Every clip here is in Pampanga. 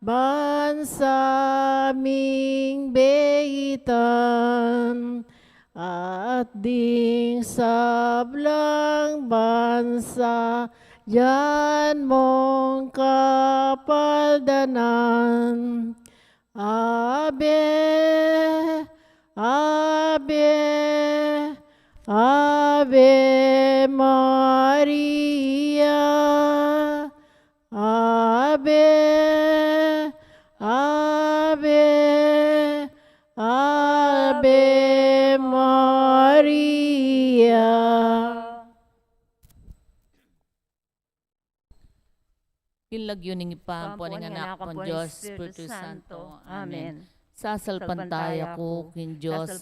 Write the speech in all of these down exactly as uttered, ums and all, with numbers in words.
bansa ming beitan, at ding sablang bansa dian mong kapaldanan. Ave, Ave, Ave Maria. Ave, Ave, Ave Maria. King lagyu ning Ibpa, ampo ning Anak, ampo ning Dios Espiritu Santo. Amen. Sasalpantaya ku king Dios,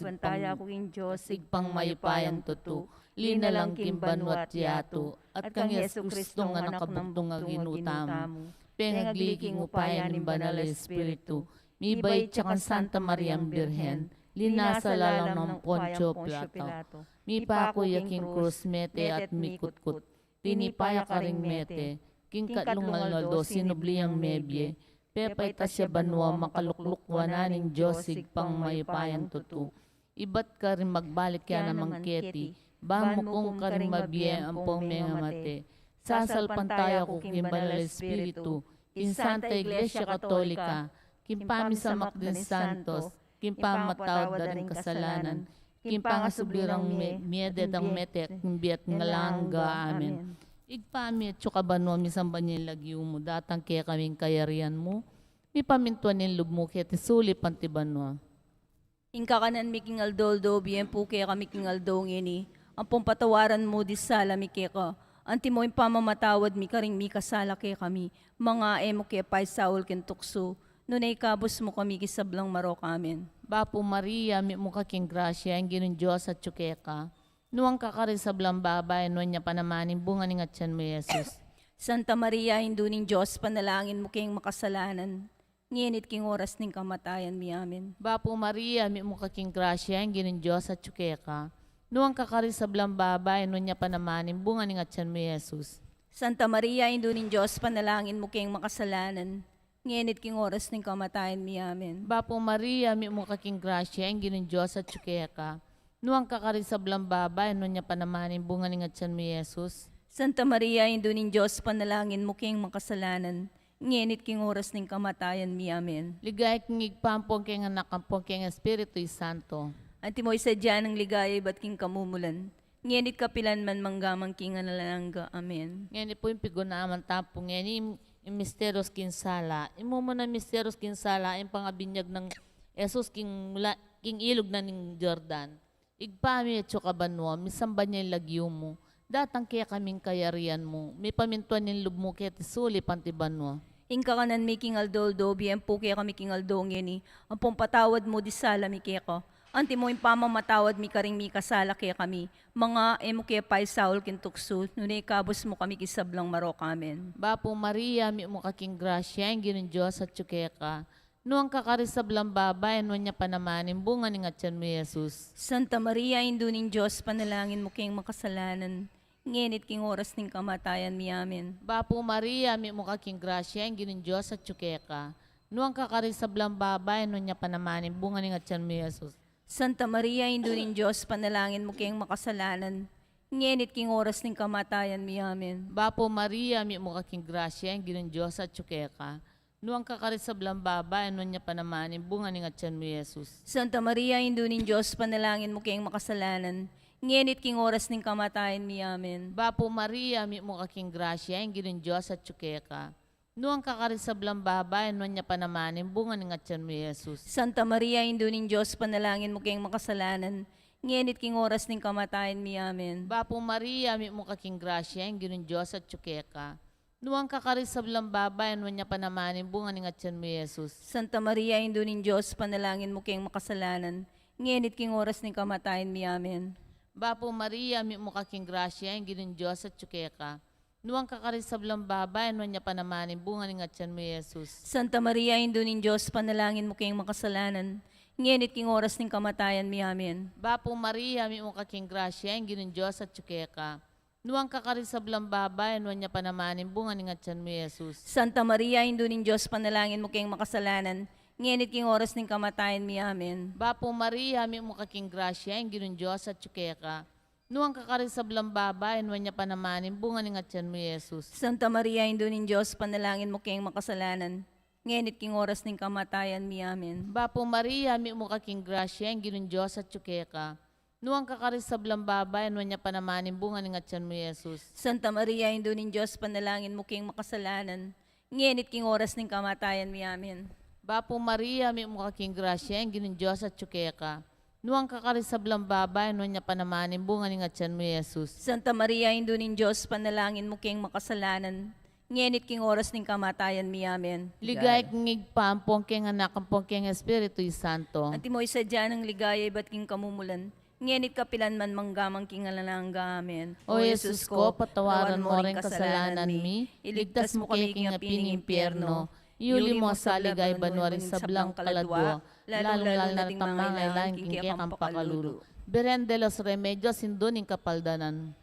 Ibpang mayupayang tutu, linalang king banua't yatu, at kang Jesucristo a Anak nang bugtung a Ginu tamu, pengagli king upaya ning Banal a Espiritu, mibait ya kang Santa Mariang Birhen, linasa lalam nang Poncio Pilato, mipaku ya king krus, mete at mikutkut, tinipa ya karing mete, king katlung aldo sinubli yang mebie, pepaitas ya banua, makalukluk wanan ning Dios Ibpang mayupayang tutu. Ibat karin magbalik ya naman keti, ban mukum karing mabie ampong mengamate. Sasalpantaya ku king Banal a Espiritu, king Santa Iglesia Katolika, king pamisamak ding santos, king pamamatawad da ring kasalanan, king pangasubli rang mie, mie detang mete, king bie at king alang angga. Amen. Ibpa mi, atsu ka banua, misamban ya ing lagyu mu, datang kekami ing kayarian mu, mipamintuan ing lub mu keti sulip anti banua. Ing kakanan mi king aldo-aldo, ibie mu pu kekami king aldo ngeni, ampong patawaran mu ding sala mi keka, antimo ing pamamatawad mi karing mikasala kekami, manga e mu ke paisaul king tuksu, nune ikabus mu kami king sablang marok. Amen. Bapu Maria, mitmu ka king grasya, ing Ginung Dios atsu keka. Nuan ka karing sablang babai, nuan ya pa naman ing bunga ning atyan mu, i Jesus. Santa Maria, Indu ning Dios, ipanalangin mu keng makasalanan, ngeni't king oras ning kamatayan mi. Amen. Bapu Maria, mitmu ka king grasya, ing Ginung Dios atsu keka. Nuan ka karing sablang babai, nuan ya pa naman ing bunga ning atyan mu, i Jesus. Santa Maria, Indu ning Dios, ipanalangin mu keng makasalanan, ngeni't king oras ning kamatayan mi. Amen. Bapu Maria, mitmu ka king grasya, ing Ginung Dios atsu keka. Nuan ka karing sablang babai, nuan ya pa naman ing bunga ning atyan mu, i Jesus. Santa Maria, Indu ning Dios, ipanalangin mu keng makasalanan, ngeni't king oras ning kamatayan mi. Amen. Ligaya king Ibpa, ampon keng Anak, ampon keng Espiritu Santo. Antimo ing sadya nang ligaya ibat king kamumulan, ngeni't kapilan man, mangga man king alang angga. Amen. Ngeni pu ing pigunawan tamu pu ngeni, ing misterios king sala. Ing mumunang misterios king sala, ing pangabinyag nang Jesus king mula, king ilug na ning Jordan. Ibpa mi atsu ka banua, misamban ya ing lagyu mu, datang kekami ing kayarian mu, mipamintuan ing lub mu keti sulip anti banua. Ing kakanan mi king aldo-aldo, ibie mu pu kekami king aldo ngeni, ampon patawad mu ding sala mi keka, antimo ing pamamatawad mi karing mikasala kekami, manga e mu ke paisaul king tuksu, nune ikabus mu kami king sablang marok. Amen. Bapu Maria, mitmu ka king grasya, ing Ginung Dios atsu keka. Nuan ka karing sablang babai, nuan ya pa naman ing bunga ning atyan mu, i Jesus. Santa Maria, Indu ning Dios, ipanalangin mu keng makasalanan, ngeni't king oras ning kamatayan mi. Amen. Bapu Maria, mitmu ka king grasya, ing Ginung Dios atsu keka. Nuan ka karing sablang babai, nuan ya pa naman ing bunga ning atyan mu, i Jesus. Santa Maria, Indu ning Dios, ipanalangin mu keng makasalanan, ngeni't king oras ning kamatayan mi. Amen. Bapu Maria, mitmu ka king grasya, ing Ginung Dios atsu keka. Nuan ka karing sablang babai, nuan ya pa naman ing bunga ning atyan mu, i Jesus. Santa Maria, Indu ning Dios, ipanalangin mu keng makasalanan, ngeni't king oras ning kamatayan mi. Amen. Bapu Maria, mitmu ka king grasya, ing Ginung Dios atsu keka. Nuan ka karing sablang babai, nuan ya pa naman ing bunga ning atyan mu, i Jesus. Santa Maria, Indu ning Dios, ipanalangin mu keng makasalanan, ngeni't king oras ning kamatayan mi. Amen. Bapu Maria, mitmu ka king grasya, ing Ginung Dios atsu keka. Nuan ka karing sablang babai, nuan ya pa naman ing bunga ning atyan mu, i Jesus. Santa Maria, Indu ning Dios, ipanalangin mu keng makasalanan, ngeni't king oras ning kamatayan mi. Amen. Bapu Maria, mitmu ka king grasya, ing Ginung Dios atsu keka. Nuan ka karing sablang babai, nuan ya pa naman ing bunga ning atyan mu, i Jesus. Santa Maria, Indu ning Dios, ipanalangin mu keng makasalanan, ngeni't king oras ning kamatayan mi. Amen. Bapu Maria, mitmu ka king grasya, ing Ginung Dios atsu keka. Nuan ka karing sablang babai, nuan ya pa naman ing bunga ning atian mu, Jesus. Santa Maria, Indu ning Dios, ipanalangin mu keng makasalanan, ngeni at king oras ning kamatayan mi. Amen. Bapu Maria, mitmu ka king grasya, ing Ginung Dios atyu keka. Nuan ka karing sablang babai, nuan ya pa naman ing bunga ning atian mu, Jesus. Santa Maria, Indu ning Dios, ipanalangin mu keng makasalanan, ngeni at king oras ning kamatayan mi. Amen. Bapu Maria, mitmu ka king grasya, ing Ginung Dios atyu keka. Nuan ka karing sablang babai, nuan ya pa naman ing bunga ning atian mu, Jesus. Santa Maria, Indu ning Dios, ipanalangin mu keng makasalanan, ngeni at king oras ning kamatayan mi. Amen. Bapu Maria, mitmu ka king grasya, ing Ginung Dios atyu keka. Nuan ka karing sablang babai, nuan ya pa naman ing bunga ning atian mu, Jesus. Santa Maria, Indu ning Dios, ipanalangin mu keng makasalanan, ngeni at king oras ning kamatayan mi. Amen. Ligaya king Ibpa, ampon keng Anak, ampon keng Espiritu Santo. Antimo ing sadya nang ligaya ibat king kamumulan, ngeni at kapilan man, mangga man king alang angga. Amen. O Jesus ko, patawaran mo ring kasalanan mi, iligtas mu kami king api ning impyerno, iuli mu sa ligaya banua ring sablang kaladua, lalung-lalu na ring mangailangan king kekang pakalulu. Birhen de los Remedios, Indu ning Kapaldanan.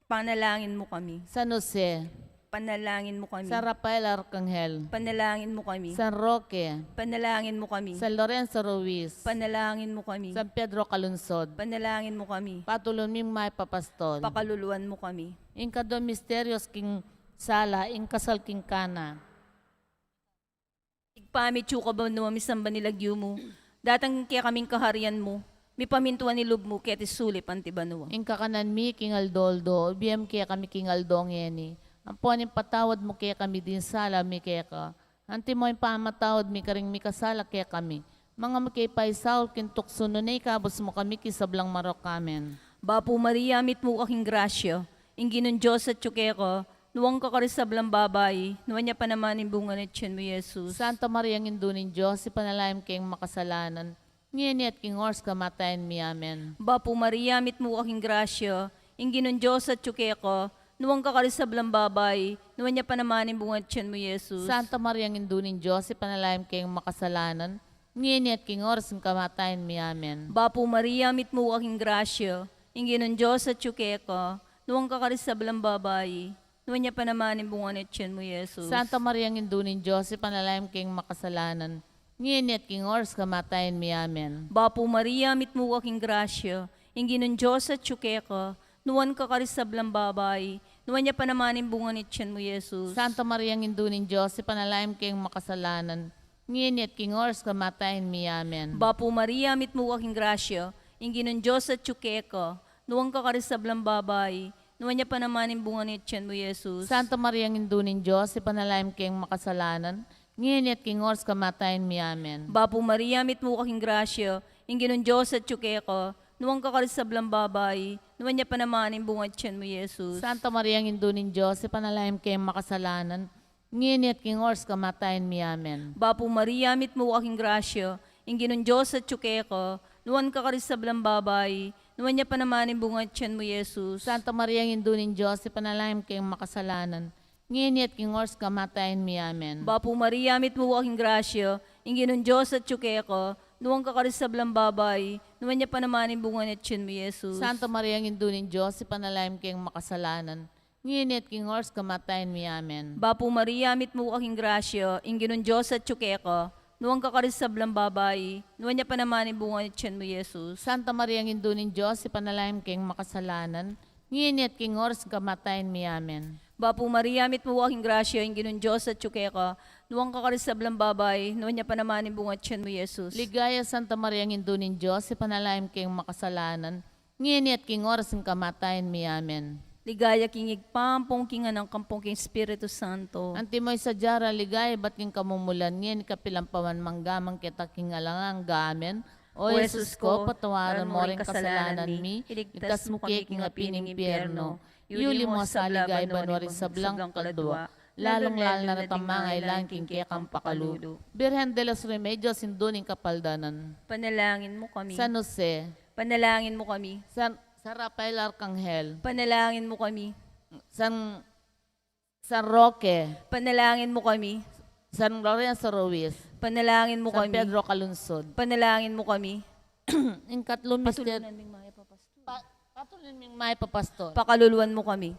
Panalangin mu kami. San Jose. Panalangin mu kami. San Rafael Arkanghel. Panalangin mu kami. San Roque. Panalangin mu kami. San Lorenzo Ruiz. Panalangin mu kami. San Pedro Calungsod. Panalangin mu kami. Patulun ming mapapastol. Pakaluluan mu kami. Ing kadua misteryos king sala, ing kasal king Cana. Ibpa mi, atsu ka banua, misamban ing lagyu mu. Datang kekami ing kaharian mu. Mipamintuan ing lub mu keti sulip anti banua. Ing kakanan mi king aldo-aldo ibie mu kekami king aldo ngeni. Ampon ipatawad mu kekami ding sala mi keka, antimo ing pamamatawad mi karing mikasala kekami. Manga mu ke paisaul king tuksu, nune ikabus mu kami king sablang marok. Amen. Bapu Maria, mitmu ka king grasya, ing Ginung Dios atyu keka. Nuan ka karing sablang babai, nuan ya pa naman ing bunga ning atian mu, Jesus. Santa Maria, Indu ning Dios, ipanalangin mu keng makasalanan, ngeni at king oras kamatayan mi. Amen. Bapu Maria, mitmu ka king grasya, ing Ginung Dios atyu keka. Nuan ka karing sablang babai, nuan ya pa naman ing bunga ning atian mu, Jesus. Santa Maria, Indu ning Dios, ipanalangin mu keng makasalanan, ngeni at king oras ning kamatayan mi. Amen. Bapu Maria, mitmu ka king grasya, ing Ginung Dios atyu keka. Nuan ka karing sablang babai, nuan ya pa naman ing bunga ning atian mu, Jesus. Santa Maria, Indu ning Dios, ipanalangin mu keng makasalanan, ngeni at king oras kamatayan mi. Amen. Bapu Maria, mitmu ka king grasya, ing Ginung Dios atyu keka. Nuan ka karing sablang babai, nuan ya pa naman ing bunga ning atian mu, Jesus. Santa Maria, Indu ning Dios, ipanalangin mu keng makasalanan, ngeni at king oras kamatayan mi. Amen. Bapu Maria, mitmu ka king grasya, ing Ginung Dios atyu keka. Nuan ka karing sablang babai, nuan ya pa naman ing bunga ning atian mu, Jesus. Santa Maria, Indu ning Dios, ipanalangin mu keng makasalanan, ngeni at king oras kamatayan mi. Amen. Bapu Maria, mitmu ka king grasya, ing Ginung Dios atyu keka. Nuan ka karing sablang babai, nuan ya pa naman ing bunga ning atian mu, Jesus. Santa Maria, Indu ning Dios, ipanalangin mu keng makasalanan, ngeni at king oras kamatayan mi. Amen. Bapu Maria, mitmu ka king grasya, ing Ginung Dios atyu keka. Nuan ka karing sablang babai, nuan ya pa naman ing bunga ning atian mu, Jesus. Santa Maria, Indu ning Dios, ipanalangin mu keng makasalanan, ngeni at king oras kamatayan mi. Amen. Bapu Maria, mitmu ka king grasya, ing Ginung Dios atyu keka. Nuan ka karing sablang babai, nuan ya pa naman ing bunga ning atian mu, Jesus. Santa Maria, Indu ning Dios, ipanalangin mu keng makasalanan, ngeni at king oras kamatayan mi. Amen. Bapu Maria, mitmu ka king grasya, ing Ginung Dios atyu keka. Nuan ka karing sablang babai, nuan ya pa naman ing bunga ning atian mu, Jesus. Santa Maria, Indu ning Dios, ipanalangin mu keng makasalanan, ngeni at king oras kamatayan mi. Amen. Bapu Maria, mitmu ka king grasya, ing Ginung Dios atyu keka. Nuan ka karing sablang babai, nuan ya pa naman ing bunga ning atian mu, Jesus. Ligaya, Santa Maria, Indu ning Dios, ipanalangin mu keng makasalanan, ngeni at king oras ning kamatayan mi. Amen. Ligaya king Ibpa, ampon king Anak, ampon king Espiritu Santo. Antimo ing sadya rang ligaya ibat king kamumulan, ngeni, kapilan pa man, mangga man keta king alang angga. Amen. O Jesus ko, patawaran mo ring kasalanan mi, iligtas mu kami king api ning impyerno, iuli mu sa ligaya banua ring sablang kaladua, lalung-lalu na retang mangailangan king kekang pakalulu. Birhen de los Remedios, Indu ning Kapaldanan. Panalangin mu kami. San Jose. Panalangin mu kami. San, San Rafael Arkanghel. Panalangin mu kami. San, San Roque. Panalangin mu kami. San Lorenzo Ruiz. Panalangin mu kami. San Pedro Calungsod. Panalangin mu kami. Ing katlung mister- Patulunan ming mga ipapastol. Pa-, patulunan Ming may papastol. Pakaluluan mu kami.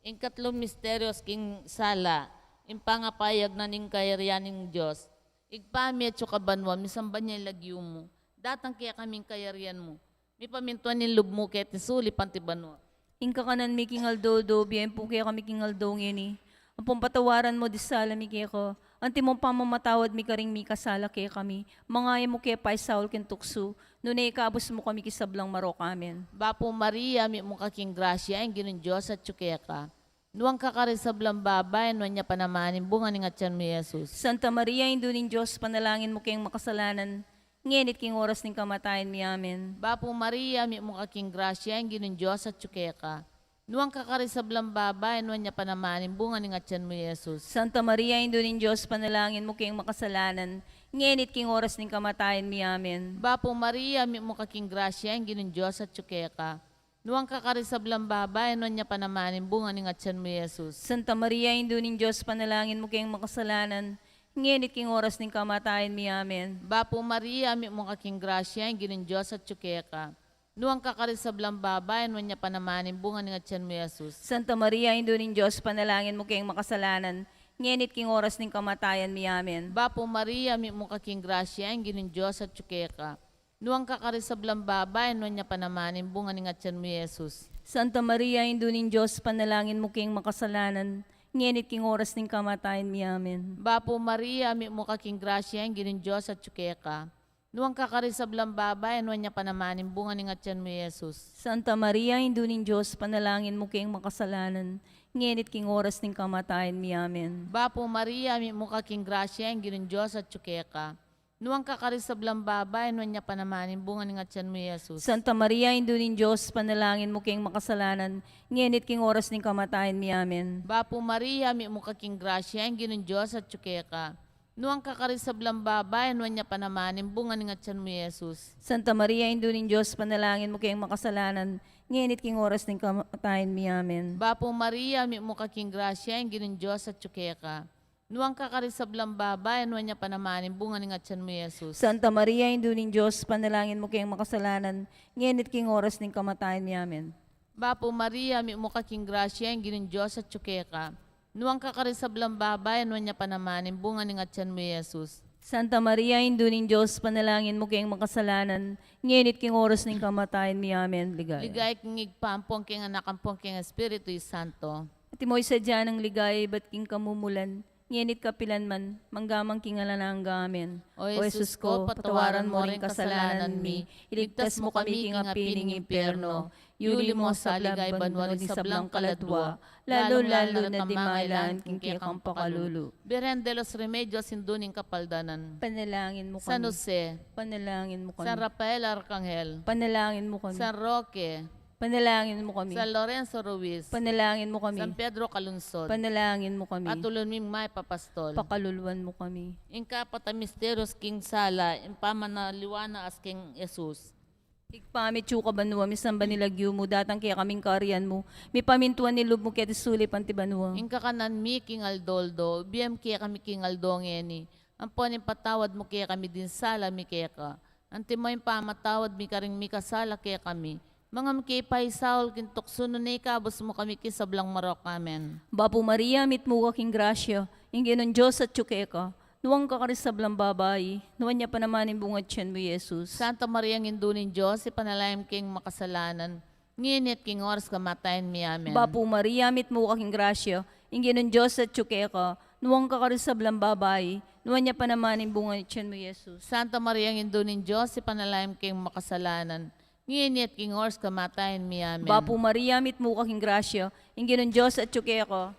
Ing katlung misteryus king sala, ing pangapayag na ning kayarian ning Dios. Ibpa mi atsu ka banua, misamban ya ing lagyu mu. Datang kekami ing kayarian mu. Mipamintuan ing lub mu keti sulip anti banua. Ing kakanan mi king aldo-aldo, ibie mu kekami king aldo ngeni. Ampon patawaran mu ding sala mi keka, anti mung pamamatawad mi karing mikasala kekami. Manga e mu ke paisaul king tuksu, nune ikabus mu kami king sablang marok. Amen. Bapu Maria, mitmu ka king grasya, ing Ginung Dios atsu keka. Nuan ka karing sablang babai, nuan ya pa naman ing bunga ning atyan mu, Jesus. Santa Maria, Indu ning Dios, ipanalangin mu keng makasalanan, ngeni at king oras ning kamatayan mi. Amen. Bapu Maria, mitmu ka king grasya, ing Ginung Dios atsu keka. Nuan ka karing sablang babai, nuan ya pa naman ing bunga ning atyan mu, Jesus. Santa Maria, Indu ning Dios, ipanalangin mu keng makasalanan, ngeni at king oras ning kamatayan mi. Amen. Bapu Maria, mitmu ka king grasya, ing Ginung Dios atsu keka. Nuan ka karing sablang babai, nuan ya pa naman ing bunga ning atyan mu, Jesus. Santa Maria, Indu ning Dios, ipanalangin mu keng makasalanan, ngeni at king oras ning kamatayan mi. Amen. Bapu Maria, mitmu ka king grasya, ing Ginung Dios atsu keka. Nuan ka karing sablang babai, nuan ya pa naman ing bunga ning atyan mu, Jesus. Santa Maria, Indu ning Dios, ipanalangin mu keng makasalanan, ngeni at king oras ning kamatayan mi. Amen. Bapu Maria, mitmu ka king grasya, ing Ginung Dios atsu keka. Nuan ka karing sablang babai, nuan ya pa naman ing bunga ning atyan mu, Jesus. Santa Maria, Indu ning Dios, ipanalangin mu keng makasalanan, ngeni at king oras ning kamatayan mi. Amen. Bapu Maria, mitmu ka king grasya, ing Ginung Dios atsu keka. Nuan ka karing sablang babai, nuan ya pa naman ing bunga ning atyan mu, Jesus. Santa Maria, Indu ning Dios, ipanalangin mu keng makasalanan, ngeni at king oras ning kamatayan mi. Amen. Bapu Maria, mitmu ka king grasya, ing Ginung Dios atsu keka. Nuan ka karing sablang babai, nuan ya pa naman ing bunga ning atyan mu, Jesus. Santa Maria, Indu ning Dios, ipanalangin mu keng makasalanan, ngeni at king oras ning kamatayan mi. Amen. Bapu Maria, mitmu ka king grasya, ing Ginung Dios atsu keka. Nuan ka karing sablang babai, nuan ya pa naman ing bunga ning atyan mu, Jesus. Santa Maria, Indu ning Dios, ipanalangin mu keng makasalanan, ngeni at king oras ning kamatayan mi. Amen. Bapu Maria, mitmu ka king grasya, ing Ginung Dios atsu keka. Nuan ka karing sablang babai, nuan ya pa naman ing bunga ning atyan mu, Jesus. Santa Maria, Indu ning Dios, ipanalangin mu keng makasalanan, ngeni at king oras ning kamatayan mi. Amen. Bapu Maria, mitmu ka king grasya, ing Ginung Dios atsu keka. Nuan ka karing sablang babai, nuan ya pa naman ing bunga ning atyan mu, Jesus. Santa Maria, Indu ning Dios, ipanalangin mu keng makasalanan, ngeni at king oras ning kamatayan mi. Amen. Ligaya. Ligaya king Ibpa, ampon king Anak, ampon king Espiritu Santo. Antimo ing sadya nang ligaya ibat king kamumulan, ngeni at kapilan man, mangga man king alang angga. Amen. O Jesus ko, patawaran mo ring kasalanan mi, iligtas mo kami king api ning impyerno, iuli mo sa ligaya banua ring sablang kaladua, lalung-lalu na ding mangailangan king kekang pakalulu. Birhen de los Remedios, Indu ning Kapaldanan. Panalangin mu kami. San Jose. Panalangin mu kami. San Rafael Arcangel. Panalangin mu kami. San Roque. Panalangin mu kami. San Lorenzo Ruiz. Panalangin mu kami. San Pedro Calungsod. Panalangin mu kami. At ulun ming may papastol. Pakaluluan mu kami. Ing kapat a misteryus king sala, ing pamanaliwa na as king Jesus. Ibpa mi atsu ka banua, misamban ing lagyu mu, datang kekami ing kayarian mu, mipamintuan ing lub mu keti sulip anti banua. Ing kakanan mi king aldo-aldo, ibie mu kekami king aldo ngeni. Ampon ipatawad mu kekami ding sala mi keka, antimo ing pamamatawad mi karing mikasala kekami. Manga mu ke paisaul king tuksu, nune ikabus mu kami king sablang marok. Amen. Bapu Maria, mitmu ka king grasya, ing Ginung Dios atsu keka. Nuan ka karing sablang babai, nuan ya pa naman ing bunga ning tiyan mu, Jesus. Santa Maria, Indu ning Dios, ipanalangin mu keng makasalanan, ngeni at king oras kamatayan mi. Amen. Bapu Maria, mitmu ka king grasya, ing Ginung Dios atsu keka. Nuan ka karing sablang babai, nuan ya pa naman ing bunga ning tiyan mu, Jesus. Santa Maria, Indu ning Dios, ipanalangin mu keng makasalanan, ngeni at king oras kamatayan mi. Amen. Bapu Maria, mitmu ka king grasya, ing Ginung Dios atsu keka.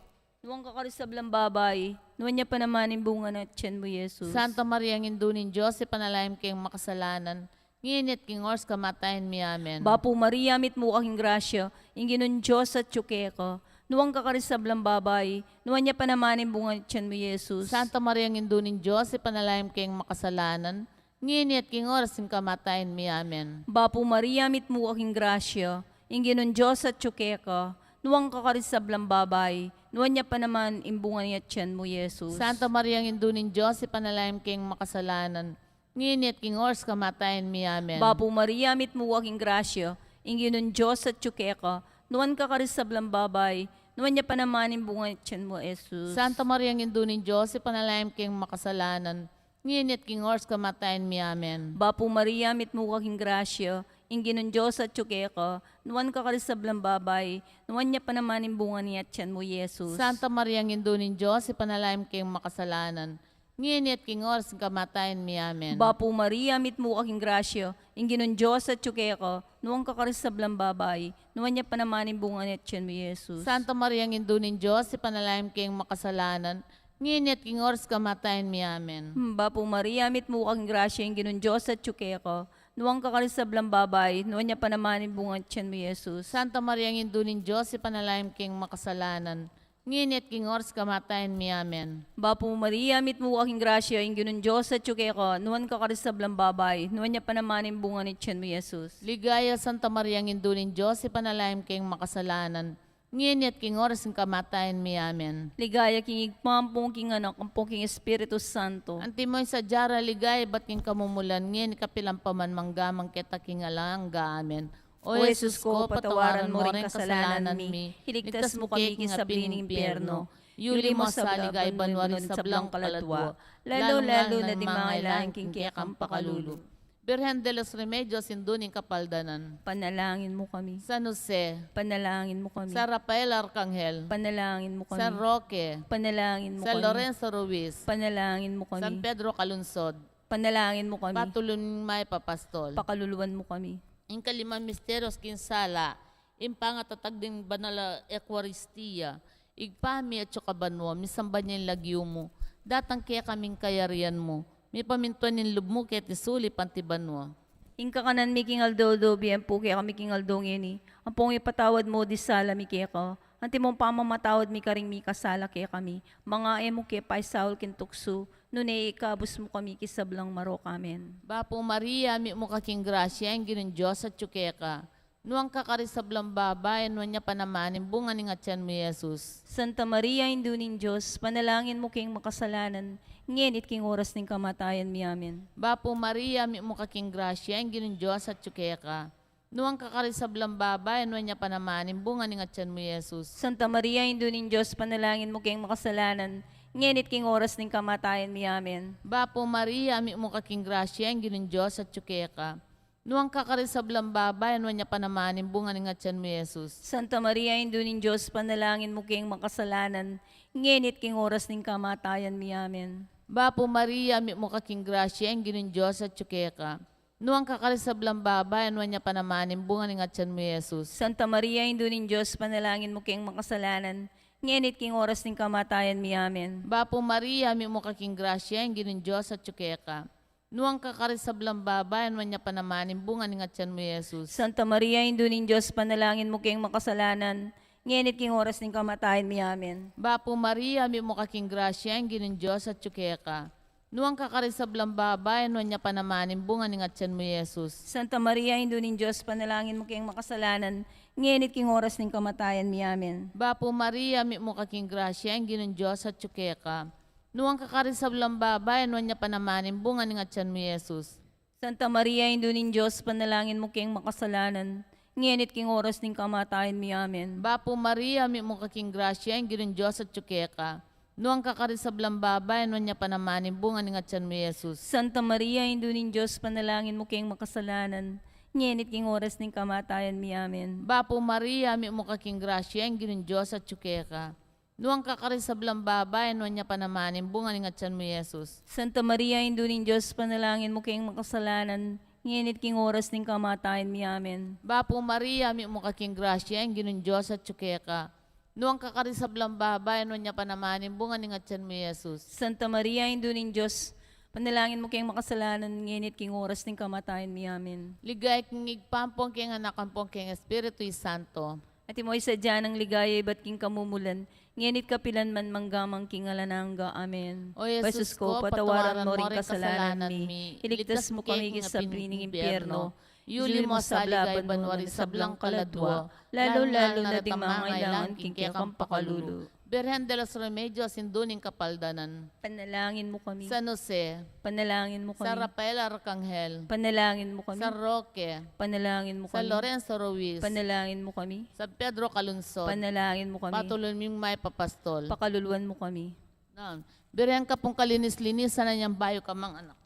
Nuan ka karing sablang babai, nuan ya pa naman ing bunga ning tiyan mu, Jesus. Santa Maria, Indu ning Dios, ipanalangin mu keng makasalanan, ngeni at king oras kamatayan mi. Amen. Bapu Maria, mitmu ka king grasya, ing Ginung Dios atsu keka. Nuan ka karing sablang babai, nuan ya pa naman ing bunga ning tiyan mu, Jesus. Santa Maria, Indu ning Dios, ipanalangin mu keng makasalanan, ngeni at king oras ning kamatayan mi. Amen. Bapu Maria, mitmu ka king grasya, ing Ginung Dios atsu keka. Nuan ka karing sablang babai, nuan ya pa naman ing bunga ning tiyan mu, Jesus. Santa Maria, Indu ning Dios, ipanalangin mu keng makasalanan, ngeni at king oras kamatayan mi. Amen. Bapu Maria, mitmu ka king grasya, Ing Ginung Dios atyu keka, nuan ka karing sablang babai, nuan ya pa naman ing bunga ning tiyan mu, Jesus. Santa Maria, Indu ning Dios, ipanalangin mu keng makasalanan, ngeni at king oras kamatayan mi. Amen. Bapu Maria, mitmu ka king grasya, ing Ginung Dios atyu keka, nuan ka karing sablang babai, nuan ya pa naman ing bunga ning tiyan mu, Jesus. Santa Maria, Indu ning Dios, ipanalangin mu keng makasalanan, ngeni at king oras ning kamatayan mi. Amen. Bapu Maria, mitmu ka king grasya, ing Ginung Dios atyu keka, nuan ka karing sablang babai, nuan ya pa naman ing bunga ning tiyan mu, Jesus. Santa Maria, Indu ning Dios, ipanalangin mu keng makasalanan, ngeni at king oras kamatayan mi. Amen. Bapu Maria, mitmu ka king grasya, ing Ginung Dios atyu keka, nuan ka karing sablang babai, nuan ya pa naman ing bunga ning tiyan mu, Jesus. Santa Maria, Indu ning Dios, ipanalangin mu keng makasalanan, ngeni at king oras kamatayan mi. Amen. Bapu Maria, mitmu ka king grasya, ing Ginung Dios atyu keka, nuan ka karing sablang babai, nuan ya pa naman ing bunga ning tiyan mu, Jesus. Ligaya, Santa Maria, Indu ning Dios, ipanalangin mu keng makasalanan, ngeni at king oras ning kamatayan mi. Amen. Ligaya king Ibpa, ampong king Anak, ampong king Espiritu Santo. Antimo ing sadya rang ligaya ibat king kamumulan, ngeni kapilan pa man, mangga man keta king alang angga. Amen. O Jesus ko, patawaran mo ring kasalanan mi, iligtas mu kami king api ning impyerno, yuli mu sa ligaya banua ring sablang kaladua, lalu-lalu na ding mangailangan king kekang pakalulu. Birhen de los Remedios, Indu ning Kapaldanan. Panalangin mu kami. San Jose. Panalangin mu kami. San Rafael Arkanghel. Panalangin mu kami. San Roque. Panalangin mu kami. San Lorenzo Ruiz. Panalangin mu kami. San Pedro Calungsod. Panalangin mu kami. Patulun mayap a Pastol. Pakaluluan mu kami. Ing kalimang misteryos king sala, ing pangatatag ning banal a Eukaristia. Ibpa mi, atsu ka banua, misamban ya ing lagyu mu, datang kekami ing kayarian mu, mipamintuan ing lub mu keti sulip anti banua. Ing kakanan mi king aldo-aldo, ibie mu kekami king aldo ngeni, ampong ipatawad mu ding sala mi keka, antimong pamamatawad mi karing mikasala kekami, manga e mu ke paisaul king tuksu, nune ikabus mu kami king sablang marok. Amen. Bapu Maria, mitmu ka king grasya, ing Ginung Dios atyu keka, nuan ka karing sablang babai, nuan ya pa naman ing bunga ning atian mu, Jesus. Santa Maria, Indu ning Dios, panalangin mu keng makasalanan, ngeni at king oras ning kamatayan mi. Amen. Bapu Maria, mitmu ka king grasya, ing Ginung Dios atyu keka, nuan ka karing sablang babai, nuan ya pa naman ing bunga ning atian mu, Jesus. Santa Maria, Indu ning Dios, panalangin mu keng makasalanan, ngeni at king oras ning kamatayan mi. Amen. Bapu Maria, mitmu ka king grasya, ing Ginung Dios atyu keka, nuan ka karing sablang babai, nuan ya pa naman ing bunga ning atian mu, Jesus. Santa Maria, Indu ning Dios, panalangin mu keng makasalanan, ngeni at king oras ning kamatayan mi. Amen. Bapu Maria, mitmu ka king grasya, ing Ginung Dios atyu keka, nuan ka karing sablang babai, nuan ya pa naman ing bunga ning atian mu, Jesus. Santa Maria, Indu ning Dios, panalangin mu keng makasalanan, ngeni at king oras ning kamatayan mi. Amen. Bapu Maria, mitmu ka king grasya, ing Ginung Dios atyu keka, nuan ka karing sablang babai, nuan ya pa naman ing bunga ning atian mu, Jesus. Santa Maria, Indu ning Dios, panalangin mu keng makasalanan, ngeni at king oras ning kamatayan mi. Amen. Bapu Maria, mitmu ka king grasya, ing Ginung Dios atyu keka, nuan ka karing sablang babai, nuan ya pa naman ing bunga ning atian mu, Jesus. Santa Maria, Indu ning Dios, panalangin mu keng makasalanan, ngeni at king oras ning kamatayan mi. Amen. Bapu Maria, mitmu ka king grasya, ing Ginung Dios atyu keka, nuan ka karing sablang babai, nuan ya pa naman ing bunga ning atian mu, Jesus. Santa Maria, Indu ning Dios, panalangin mu keng makasalanan, ngeni at king oras ning kamatayan mi. Amen. Bapu Maria, mitmu ka king grasya, ing Ginung Dios atyu keka, nuan ka karing sablang babai, nuan ya pa naman ing bunga ning atian mu, Jesus. Santa Maria, Indu ning Dios, panalangin mu keng makasalanan, ngeni at king oras ning kamatayan mi. Amen. Bapu Maria, mitmu ka king grasya, ing Ginung Dios atyu keka, nuan ka karing sablang babai, nuan ya pa naman ing bunga ning atian mu, Jesus. Santa Maria, Indu ning Dios, panalangin mu keng makasalanan, ngeni at king oras ning kamatayan mi. Amen. Bapu Maria, mitmu ka king grasya, ing Ginung Dios atyu keka, nuan ka karing sablang babai, nuan ya pa naman ing bunga ning atian mu, Jesus. Santa Maria, Indu ning Dios, panalangin mu keng makasalanan, ngeni at king oras ning kamatayan mi. Amen. Ligaya king Ibpa, ampon king Anak, ampon king Espiritu Santo. Antimo ing sadya nang ligaya ibat king kamumulan, ngeni at kapilan man, mangga man king alang angga. Amen. O Jesus ko, patawaran mo ring kasalanan mi, iligtas mu kami king api ning impyerno, yuli mu sa ligaya banua ring sablang kaladua, lalu-lalu na ding mangailangan king kekang pakalulu. Birhen de los Remedios, Indu ning Kapaldanan. Panalangin mu kami. San Jose. Panalangin mu kami. San Rafael Arcangel. Panalangin mu kami. San Roque. Panalangin mu kami. San Lorenzo Ruiz. Panalangin mu kami. San Pedro Calungsod. Panalangin mu kami. Patulun ming mayap a pastol. Pakaluluan mu kami. Nan, Birhen ka pung kalinis-linisan, anyang bayu ka mang anak.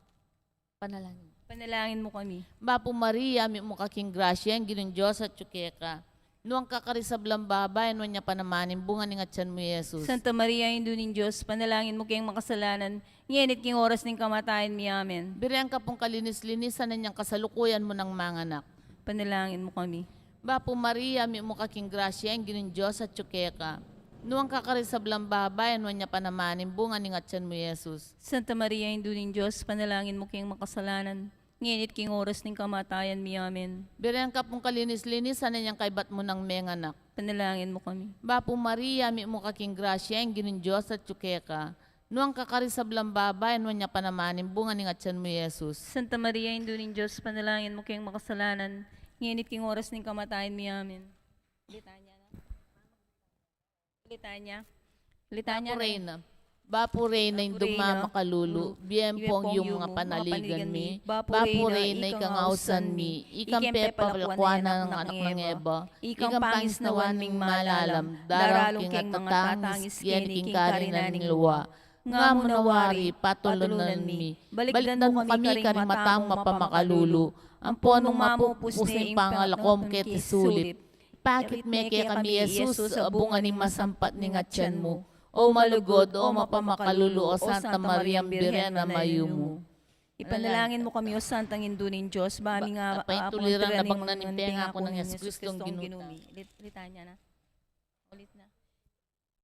Panalangin. Panalangin mu kami. Bapu Maria, mitmu ka king grasya, ing Ginung Dios atyu keka. Nuan ka karing sablang babai, nuan ya pa naman ing bunga ning atian mu, Jesus. Santa Maria, Indu ning Dios, panalangin mu keng makasalanan, ngeni at king oras ning kamatayan mi. Amen. Birhen ka pung kalinis-linisan, anyang kasalukuyan mu nang manganak. Panalangin mu kami. Bapu Maria, mitmu ka king grasya, ing Ginung Dios atyu keka. Nuan ka karing sablang babai, nuan ya pa naman ing bunga ning atian mu, Jesus. Santa Maria, Indu ning Dios, panalangin mu keng makasalanan, ngeni at king oras ning kamatayan mi. Amen. Birhen ka pung kalinis-linisan, anyang kaybat mu nang menganak. Panalangin mu kami. Bapu Maria, mitmu ka king grasya, ing Ginung Dios atyu keka. Nuan ka karing sablang babai, nuan ya pa naman ing bunga ning atian mu, Jesus. Santa Maria, Indu ning Dios, panalangin mu keng makasalanan, ngeni at king oras ning kamatayan mi. Amen. Litanya na. Litanya. Litanya Bapu na. Reyna. Bapu Reyna, Bapu Indung Reyna, mamakalulu, mm, bie pong yumu, panaligan mi. Bapu Reyna, ikang ausan mi, ikang pepalakuan nang anak nang Eva, ikang pangisnawan ming malalam, daralu king mangatangis keni king karinan ning lua. Nga mu na wari, patulunan mi. Balikdan mu kami karing mata mung mapamakalulu, ampon nung mapupus ne ing pangalakom keti sulip, ipakit me kekami i Jesus, a bunga ning masampat ning atian mu. O malugud, o mapamakalulu, o Santa Maria, Birhen a mayumu. Ipanalangin mu kami, o Santang Indu ning Dios, ba mi nga apaintuliran na bang na ning pengaku nang Jesus Cristong Ginu mi. Lit-, litanya na. Ulit na.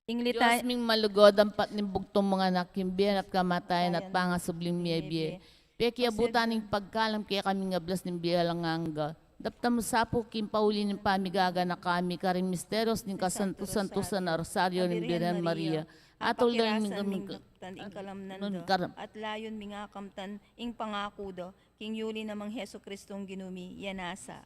Ing lita- Dios ming malugud, ampat ning bugtung mung anak, king bie na at kamatayan at pangasubling mie-bie. Pekiabutan ning pagkalam kekami king ablas ning bie alang angga. Daptan mu sa pu king pauli ning pamigaganaka mi karing misterios ning kasantu-santusan a Rosario ning Birhen Maria. Atul da ning mingkam ing kalamnan da, at layun mi nga kamtan ing pangaku da king yuli na mang Jesucristong Ginu mi. Yan nasa.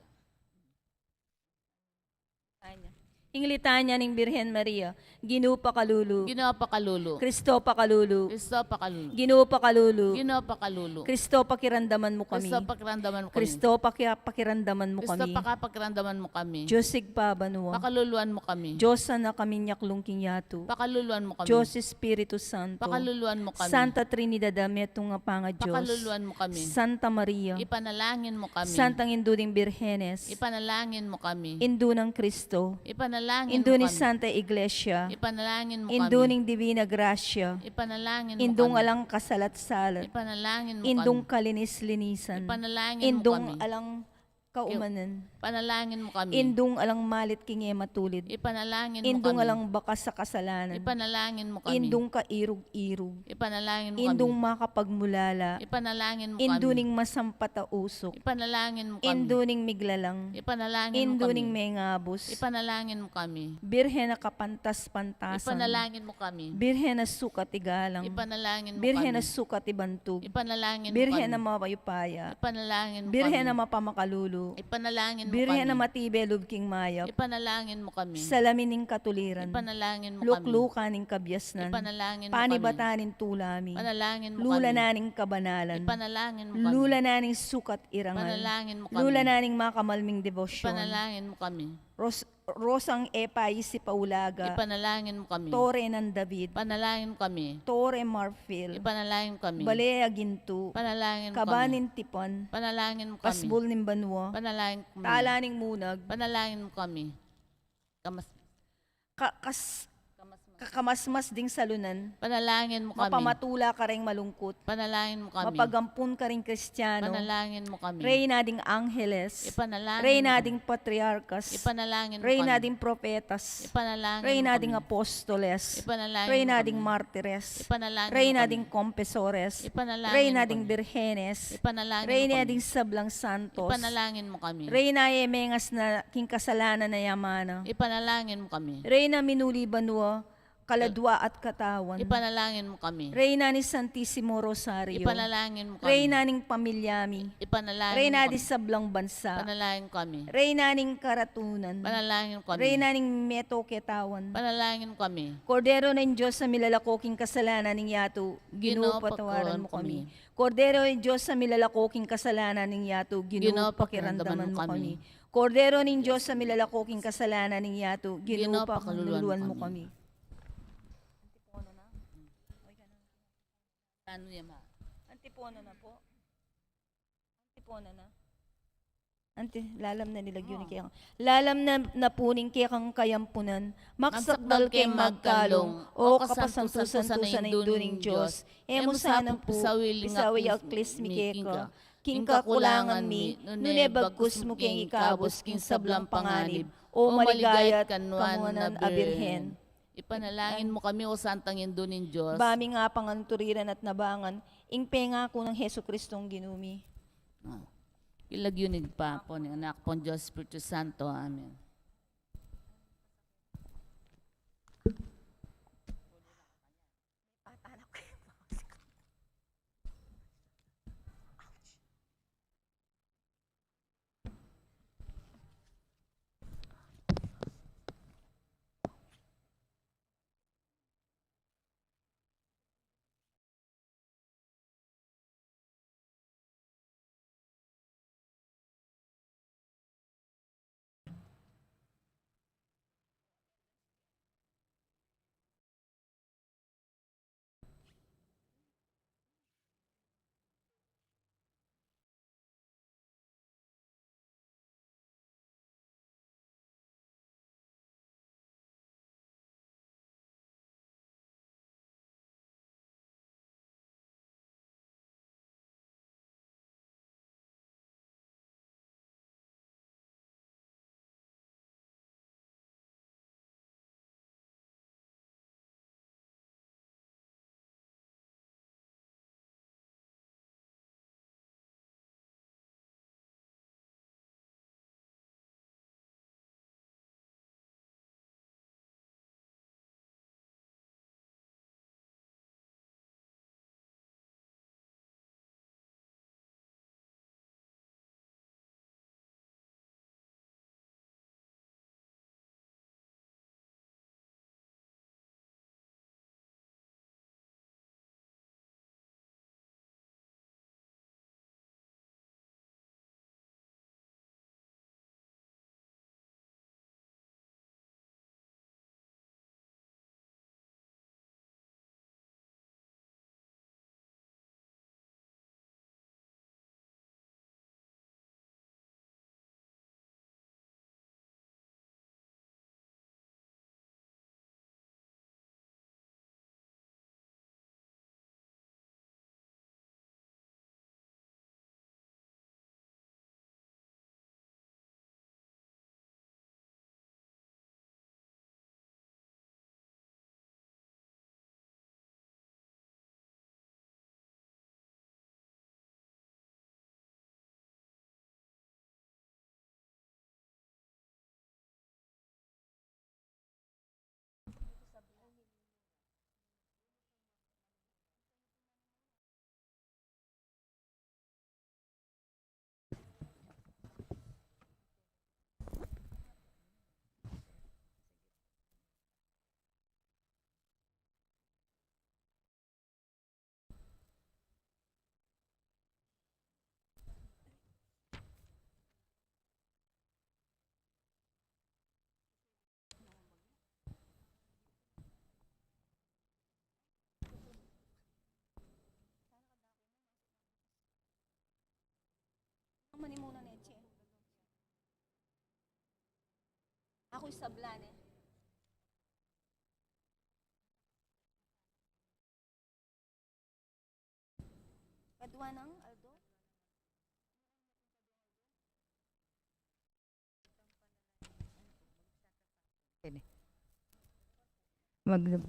Ing litanya ning Birhen Maria. Ginu pakalulu. Ginu pakalulu. Kristo pakalulu. Kristo pakalulu. Ginu pakalulu. Ginu pakalulu. Kristo pakiramdaman mu kami. Kristo pakiramdaman mu kami. Kristo paki-, pakiramdaman mu kami. Kristo pakapakiramdaman mu kami. Dios Ibpa banua. Pakaluluan mu kami. Dios a nakaming yaklung king yatu. Pakaluluan mu kami. Dios Espiritu Santo. Pakaluluan mu kami. Santa Trinidad a metung a pangaDios. Pakaluluan mu kami. Santa Maria. Ipanalangin mu kami. Santang Indu ning Birhenes. Ipanalangin mu kami. Indu nang Kristo. Ipanalangin mu kami. Indu ning Santa Iglesia. Ipanalangin mu kami. Indu ning Divina Gracia. Ipanalangin mu kami. Indung alang kasalat-salat. Ipanalangin mu kami. Indung kalinis-linisan. Ipanalangin mu kami. Indung alang kaumanan. Ipanalangin mu kami. Indung alang malit king e matulid. Ipanalangin mu kami. Indung alang bakas a kasalanan. Ipanalangin mu kami. Indung kairug-irug. Ipanalangin mu kami. Indung makapagmulala. Ipanalangin mu kami. Indu ning masampat a usuk. Ipanalangin mu kami. Indu ning miglalang. Ipanalangin mu kami. Indu ning mengabus. Ipanalangin mu kami. Birhen a kapantas-pantasan. Ipanalangin mu kami. Birhen a sukat igalang. Ipanalangin mu kami. Birhen a sukat ibantug. Ipanalangin mu kami. Birhen a mayupaya. Ipanalangin mu kami. Birhen a mapamakalulu. Ipanalangin mu kami. Birhen a matibe lub king mayap. Ipanalangin mu kami. Salamin ning katuliran. Ipanalangin mu kami. Luklukan ning kabiasnan. Ipanalangin mu kami. Panibatan ning tula mi. Ipanalangin mu kami. Lula na ning kabanalan. Ipanalangin mu kami. Lula na ning sukat irangal. Ipanalangin mu kami. Lula na ning makamalming debosyon. Ipanalangin mu kami. Ros-, Rosang e paisip a ulaga. Ipanalangin mu kami. Torre ng David. Ipanalangin mu kami. Torre marfil. Ipanalangin mu kami. Bale a gintu. Ipanalangin mu kami. Kaba ning tipan. Ipanalangin mu kami. Pasbul ning banua. Ipanalangin mu kami. Tala ning munag. Ipanalangin mu kami. Kamas- Ka-, kas-, kakamasmas ding salunan. Ipanalangin mu kami. Mapamatula kareng malungkut. Ipanalangin mu kami. Mapagampun karing Kristiano. Ipanalangin mu kami. Reyna ding angeles. Ipanalangin mu kami. Reyna ding patriarkas. Ipanalangin mu kami. Reyna ding propetas. Ipanalangin mu kami. Reyna ding apostoles. Ipanalangin mu kami. Reyna ding martires. Ipanalangin mu kami. Reyna ding kompesores. Ipanalangin mu kami. Reyna ding birhenes. Ipanalangin mu kami. Reyna ding sablang santos. Ipanalangin mu kami. Reyna e mengas na king kasalanan a yamana. Ipanalangin mu kami. Reyna minuli banua, kaladua at katawan. Ipanalangin mo kami. Reyna ning Santisimo Rosario. Ipanalangin mo kami. Reyna ning pamilya mi. Ipanalangin mo kami. Reyna di sablang bansa. Ipanalangin mo kami. Reyna ning karatunan. Ipanalangin mo kami. Reyna ning meto ketawan. Ipanalangin mo kami. Kordero ning Dios a milalako king kasalanan ning yatu, Ginu, patawaran mo kami. Kordero ning Dios a milalako king kasalanan ning yatu, Ginu, pakiramdaman mo kami. Kordero ning Dios a milalako king kasalanan ning yatu, Ginu, pakaluluan mo kami. Antipono na. Antipono na po. Antipono na. Anti, lalam na nila yun kaya. Lalam na, na pu ning kekang kayampunan, magsakdal keng magkalung, o kapasantusan-tusan a Indu ning Dios, e mu sana pu pisawi ing aklis mi keka, king kakulangan mi, nune bagkus mu keng ikabus king sablang panganib, o maligaya at kanuanan a Birhen. Ipanalangin mo kami, o Santang Indu ning Dios. Ba mi ngan panganturiran at nabangan ing pengaku nang Jesucristong Ginu mi. Ah. King lagyu ning Ibpa, ampo ning Anak, ampo ning Espiritu Santo. Amen. Ang manimuna ne, Che. Aku isabla ne. Kadua nang aldo. Mag-,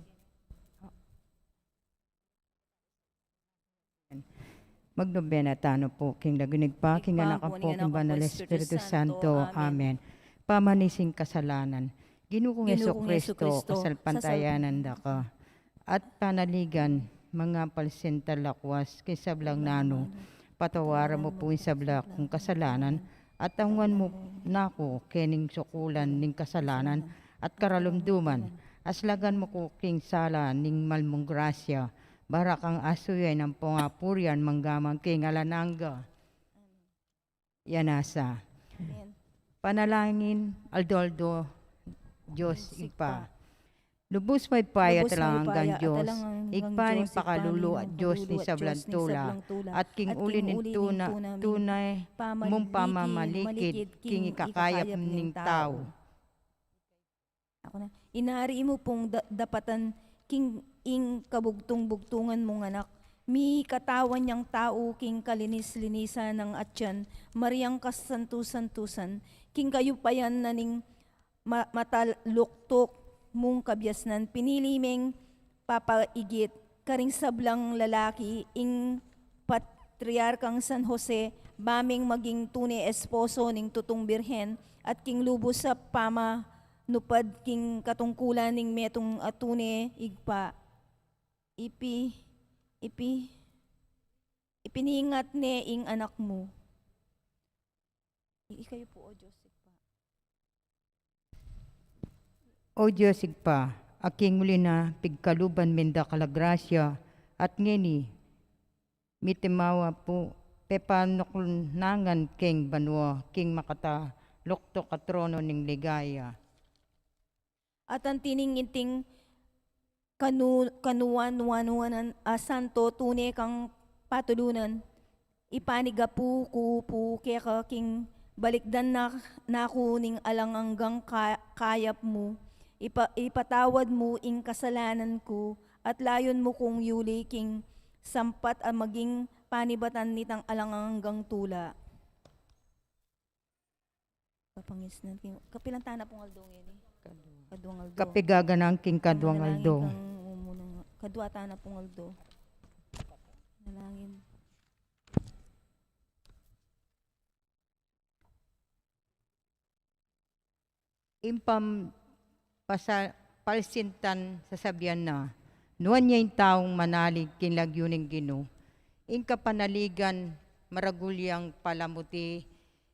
Magnobena tano pu king lagyu ning Ibpa, king Anak, ampo king Banal Espiritu Santo. Amen. Pamanisin kasalanan. Ginu kung Jesucristo, kasalpantayanan da ka. At panaligan, mangapalsintan lakwas king sablang nanu, patawaran mu pu ing sabla kung kasalanan, at aungan mu na ku kening sukulan ning kasalanan at karalumduman, aslagan mu ku king sala ning mal mung grasya, para kang asuyan ampong apurian mangga man king alang angga. Yan asa. Amen. Panalangin aldo-aldo, Dios Ibpa. Lubus mayupaya at alang anggang Dios, Ibpa ning pakalulu at Dios ning sablang tula, at king uli ning tuna, tunay mung pamamalikid king ikakayap ning tau. Aku na. Inari mu pung da-, dapatan king ing kabugtung-bugtungan mung anak. Mikatawan yang tau king kalinis-linisan nang atian, mariang kasantu-santusan, king kayupayan na ning ma-, mataluktuk mung kabiasnan. Pinili meng papaigit karing sablang lalaki ing patriarkang San Jose, ba meng maging tune esposo ning tutung birhen, at king lubus a pamanupad king katungkulan ning metung a tune, Ibpa. Ipi-, ipi-, ipiningat ne ing anak mu. I-, ikayu pu, O Dios Ibpa. O Dios Ibpa, a king uli na pigkaluban meng dakal a grasya, at ngeni, mitimawa pu, pepanuknangan keng banua, king makataluktuk a trono ning ligaya. At anti ning inting kanu-, kanuan-wanuanan a santo tune kang patulunan, ipanigapu ku pu keka king balikdan na, na ku ning alang anggang ka-, kayap mu, ipa-, ipatawad mu ing kasalanan ku, at layun mu kung yuli king sampat a maging panibatan nitang alang anggang tula. Kapangisnan king, kapilan tana pung aldo ngeni? Kadua. Kaduang aldo. Kapigaganang king kaduang aldo. Manalangin kang umunang, kadua tana pung aldo. Manalangin. Impam pasa-, palsintan sasabian na, nuan ya ing taung manalig king lagyu ning Ginu. Ing kapanaligan maragul yang palamuti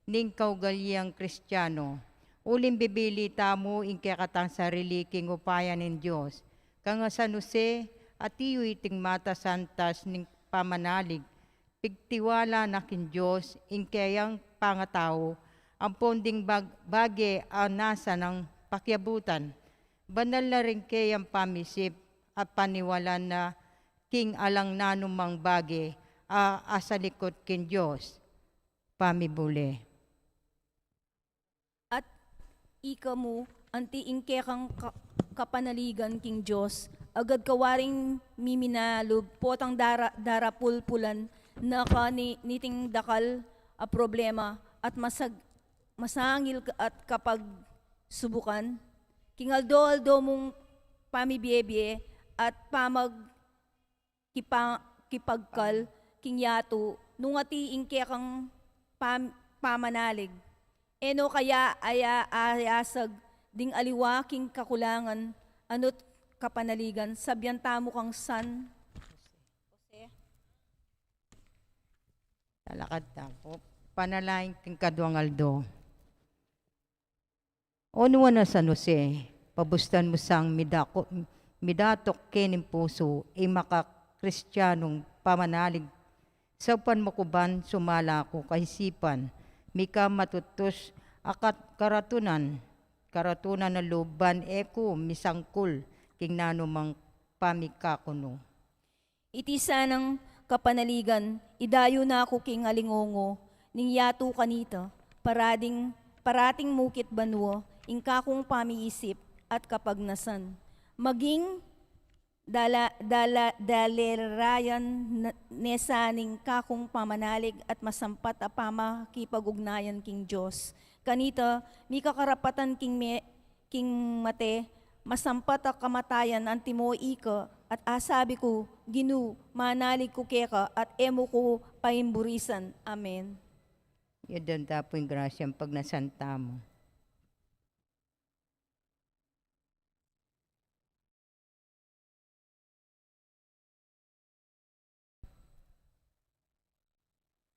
ning kaugalian Kristiano. Uling bibili tamu ing kekatang sarili king upaya ning Dios. Kang San Jose, atiyu iting matasantas ning pamanalig, pigtiwala na king Dios ing keyang pangatau, ampon ding bag-, bage a nasa nang pakiabutan. Banal na ring keyang pamisip at paniwala na king alang nanumang bage a asalikut king Dios. Pamibule. At ika mu, anti ing kekang ka-, kapanaligan king Dios, agad ka waring miminalub, potang dara-, darapulpulan na ka ni-, niting dakal a problema at masag-, masangil ka-, at kapagsubukan, king aldo-aldo mung pamibiebie at pamag-, kipa-, kipagkal king yatu, nung ati ing kekang pam-, pamanalig. E no kaya aya-, ayasag ding aliwa king kakulangan, anu't kapanaligan, sabian tamu kang San Jose. Talakad tamu. Panalangin king kaduang aldo. O nuan a San Jose, pabustan mu sang midako-, midatuk kening pusu ing makakristianung pamanalig. Saupan mu ku ban sumala ku kaisipan, mika matutus a kat-, karatunan, karatunan a lub ban e ku misangkul king nanumang pamikakunu. Iti sanang kapanaligan, idayu na ku king alingongo ning yatu kanita, parading, parating mukit banua ing kakung pamiisip at kapagnasan. Maging dala-, dala-, dalirayan na-, ne sa ning kakung pamanalig at masampat a pamakipag-ugnayan king Dios. Kanita, mika karapatan king me-, king mate, masampat a kamatayan antimo ika, at asabi ku, Ginu, manalig ku keka, at e mu ku paimburisan. Amen. Yadan ta pu ing grasyang pagnasan tamu.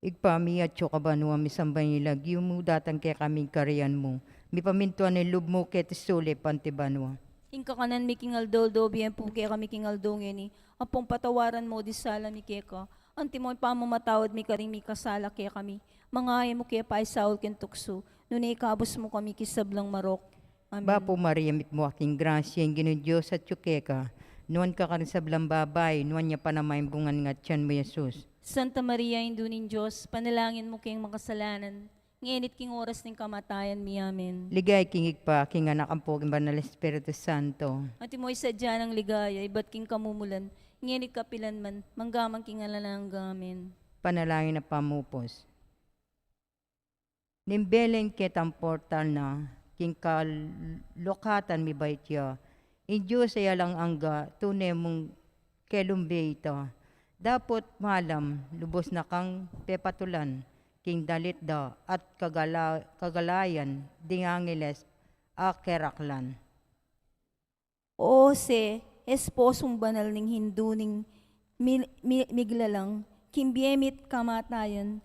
Ibpa mi, atsu ka banua, misamban ya ing lagyu mu, datang kekami ing kayarian mu, mipamintuan ing lub mu keti sulip anti banua. Ing kakanan mi king aldo-aldo ibie mu kekami king aldo ngeni, ampon patawaran mu ding sala mi keka, antimo ing pamamatawad mi karing mikasala kekami. Manga e mu ke paisaul king tuksu, nune ikabus mu kami king sablang marok. Amen. Bapu Maria, mitmu ka king grasya, ing Ginung Dios atyu keka. Nuan ka karing sablang babai, nuan ya pa naman ing bunga ning atian mu, Jesus. Santa Maria, Indu ning Dios, ipanalangin mu keng makasalanan, ngeni't king oras ning kamatayan mi. Amen. Ligaya king Ibpa, king Anak, ampo king Banal Espiritu Santo. Antimo ing sadya nang ligaya ibat king kamumulan, ngeni't kapilan man, mangga man king alang angga. Amen. Panalangin a pamupus. Ning Belen ketang portal na, king kalukatan mibait ya. Ing Dios a alang angga, tune mung kelumbe ita. Dapot malam, lubus na kang pepatulan, king dalit da at kagala-, kagalayan ding angeles a keraklan. O Jose, esposung banal ning Hindu ning mi-, mi-, miglalang, king bie mi't kamatayan,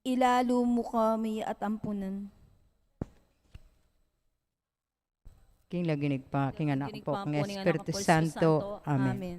ilalu mu kami at ampunan. King lagyu ning Ibpa, king Anak, king Anak, ampo king Espiritu Santo. Amen. Amen.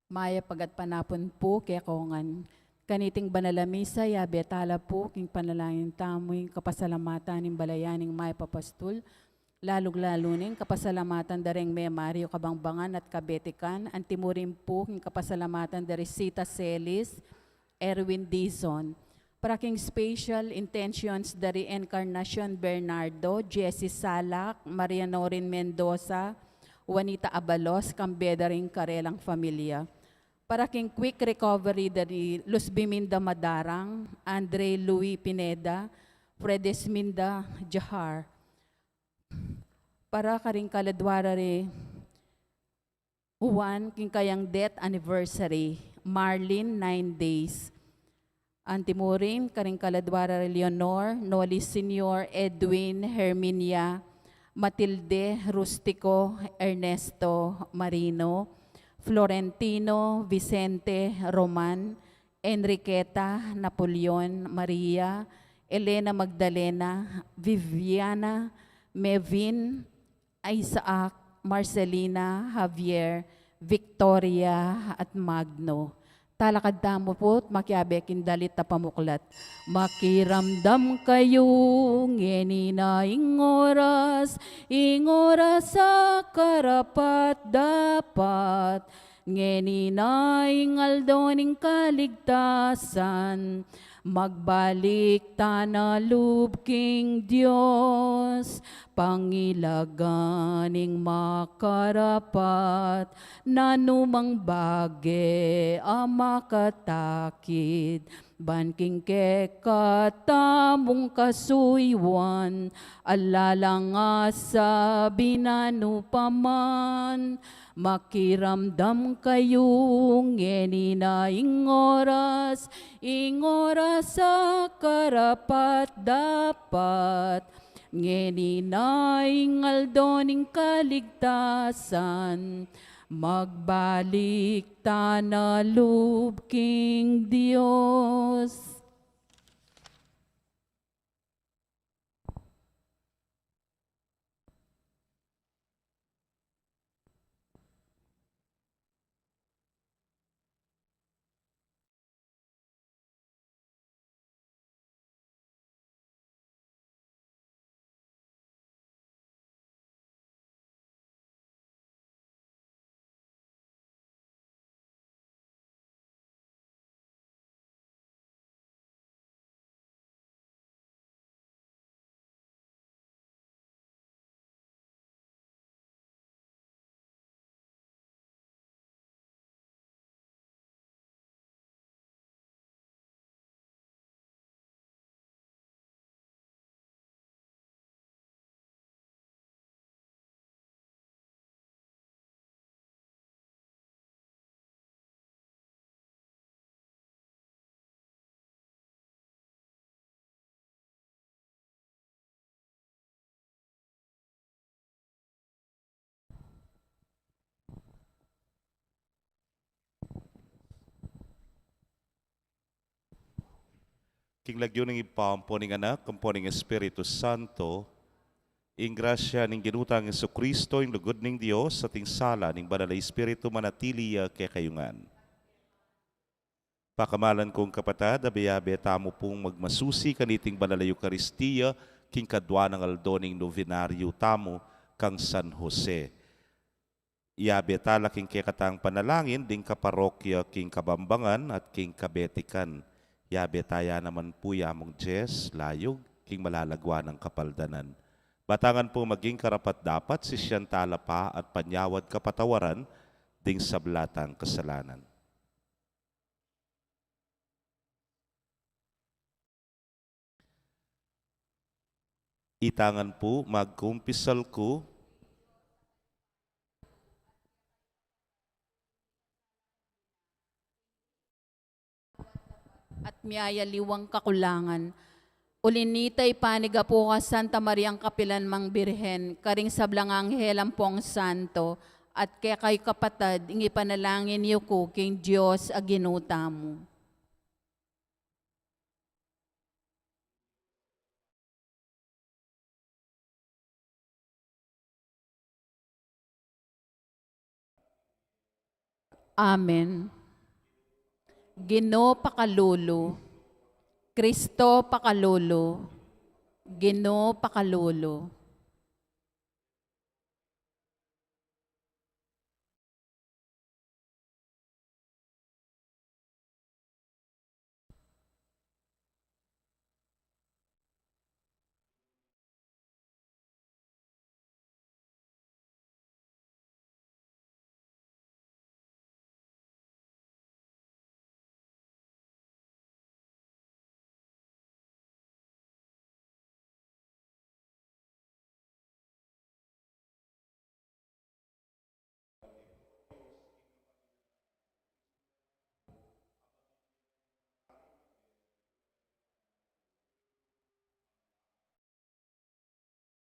Mayap a gatpanapun pu kekongan. Kaniting banal a misa, yabe tala pu king panalangin tamu ing kapasalamatan ning balayan ning mayap a pastul, lalung-lalu ning kapasalamatan da ring Memario Kabambangan at kabetikan, antimurin pu king kapasalamatan da ri Sita Celis, Erwin Dizon. Para king special intentions da ri Encarnacion Bernardo, Jessie Salak, Maria Norin Mendoza, Juanita Abalos, kambe da ring karelang familia. Para king quick recovery da ri Luzviminda Madarang, Andre Louis Pineda, Fredesminda Jahar. Para karing kaladua ra ri Juan, king kayang death anniversary, Marlin, nine days. Antimurin, karing kaladua ra ri Leonor, Noli Senior, Edwin, Herminia, Matilde, Rustico, Ernesto, Marino, Florentino, Vicente, Roman, Enriqueta, Napoleon, Maria, Elena Magdalena, Viviana, Mevin, Isaac, Marcelina, Javier, Victoria, at Magno. Talakad tamu pu't makiabe king dalit a pamuklat. Makiramdam kayu, ngeni na ing oras, ing oras a karapat-dapat. Ngeni na ing aldo ning kaligtasan, magbalik ta na lub king Dios, pangilagan ning makarapat, nanumang bage a makatakit, ban king kekatamung kasuyuan, ala lang asabi nanu pa man, makiramdam kayu, ngeni na ing oras, ing oras a karapat-dapat, ngeni na ing aldo ning kaligtasan, magbalik ta na lub king Dios. King lagyu ning Ibpa, ampo ning Anak, ampo ning Espiritu Santo, ing grasya ning Ginu tang Jesucristo, ing lugud ning Dios, at ing sala ning Banal a Espiritu manatili ya kekayu ngan. Pakamalan kung kapatad, abe-abe tamu pung magmasusi kaniting banal a Eukaristia, king kadua nang aldo ning novenaryo tamu kang San Jose. Iabe tala king kekatang panalangin ding kaparokya king Kabambangan at king Kabetikan. Iabe taya naman pu i Among Jess Layug king malagwa nang kapaldanan. Ba ta ngan pu maging karapat-dapat sisian tala pa at panyawad kapatawaran ding sabla tang kasalanan. Ita ngan pu, magkumpisal ku at miyayaliwang kakulangan. Uli na nita, ipanyawad ku pu kang Santa Mariang kapilan mang Birhen, karing sablang anghel ampong santo, at kekayu kapatad, ing ipanalangin yu ku king Dios a Ginu tamu. Amen. Ginu pakalulu, Kristo pakalulu, Ginu pakalulu.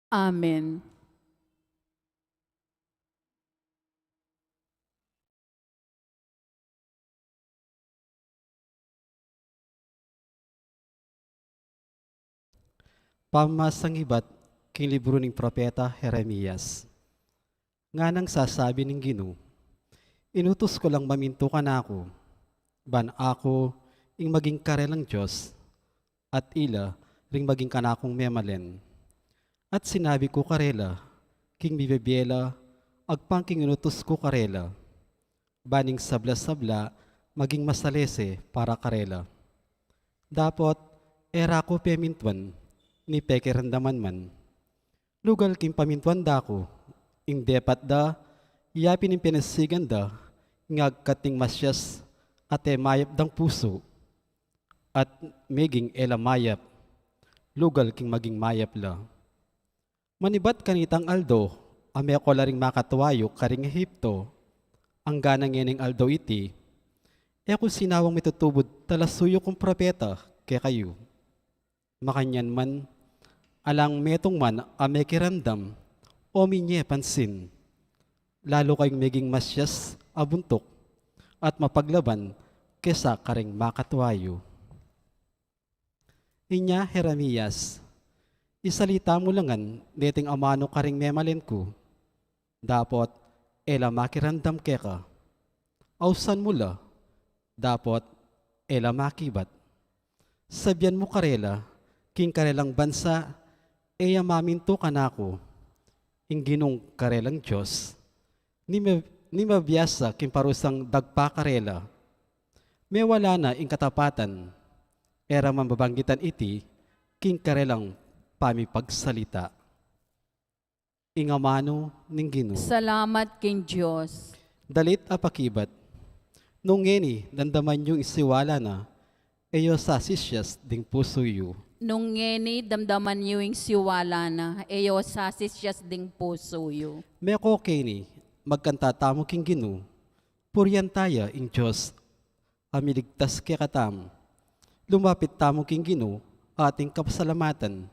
Amen. Pamamasang ibat king libru ning propeta Jeremias. Nganang sasabi ning Ginu, inutus ku lang mamintu kanaku, ban aku ing maging karelang Dios, at ila ring maging kanakung memalen. At sinabi ku karela, king mibie la, agpang king inutus ku karela, ban ing sabla-sabla maging masalese para karela. Dapot, e ra ku pemintuan, ni pekiramdaman man. Lugal king pamintuan da ku, ing depat da, yapin ing penasigan da, ing agkating masias, at e mayap dang pusu, at meging e la mayap, lugal king maging mayap la. Manibat kanitang aldo, a meko la ring makatua yu karing Egipto, angga na ngening aldo iti, e ku sinawang mitutubud talasuyu kung propeta kekayu. Makanyan man, alang metung man a mekiramdam o minye pansin, lalu kayung meging masias a buntuk at mapaglaban kesa karing makatua yu. Inya, Jeremias, isalita mu la ngan deting amanu karing memalen ku, dapot e la makiramdam keka. Ausan mu la, dapot e la makibat. Sabian mu karela, king karelang bansa, e ya mamintu kanaku, ing Ginung karelang Dios, ni ma-, ni mabiasa king parusang dagpa karela. Mewala na ing katapatan, e ra man babanggitan iti king karelang pamipagsalita. Ing amanu ning Ginu. Salamat king Dios. Dalit a pakibat. Nung ngeni, damdaman yu ing siwala na, e yo sasisias ding pusu yu. Nung ngeni, damdaman yu ing siwala na, e yo sasisias ding pusu yu. Meko keni, magkanta tamu king Ginu, purian taya ing Dios a miligtas kekatamu. Lumapit tamu king Ginu, ating kapasalamatan.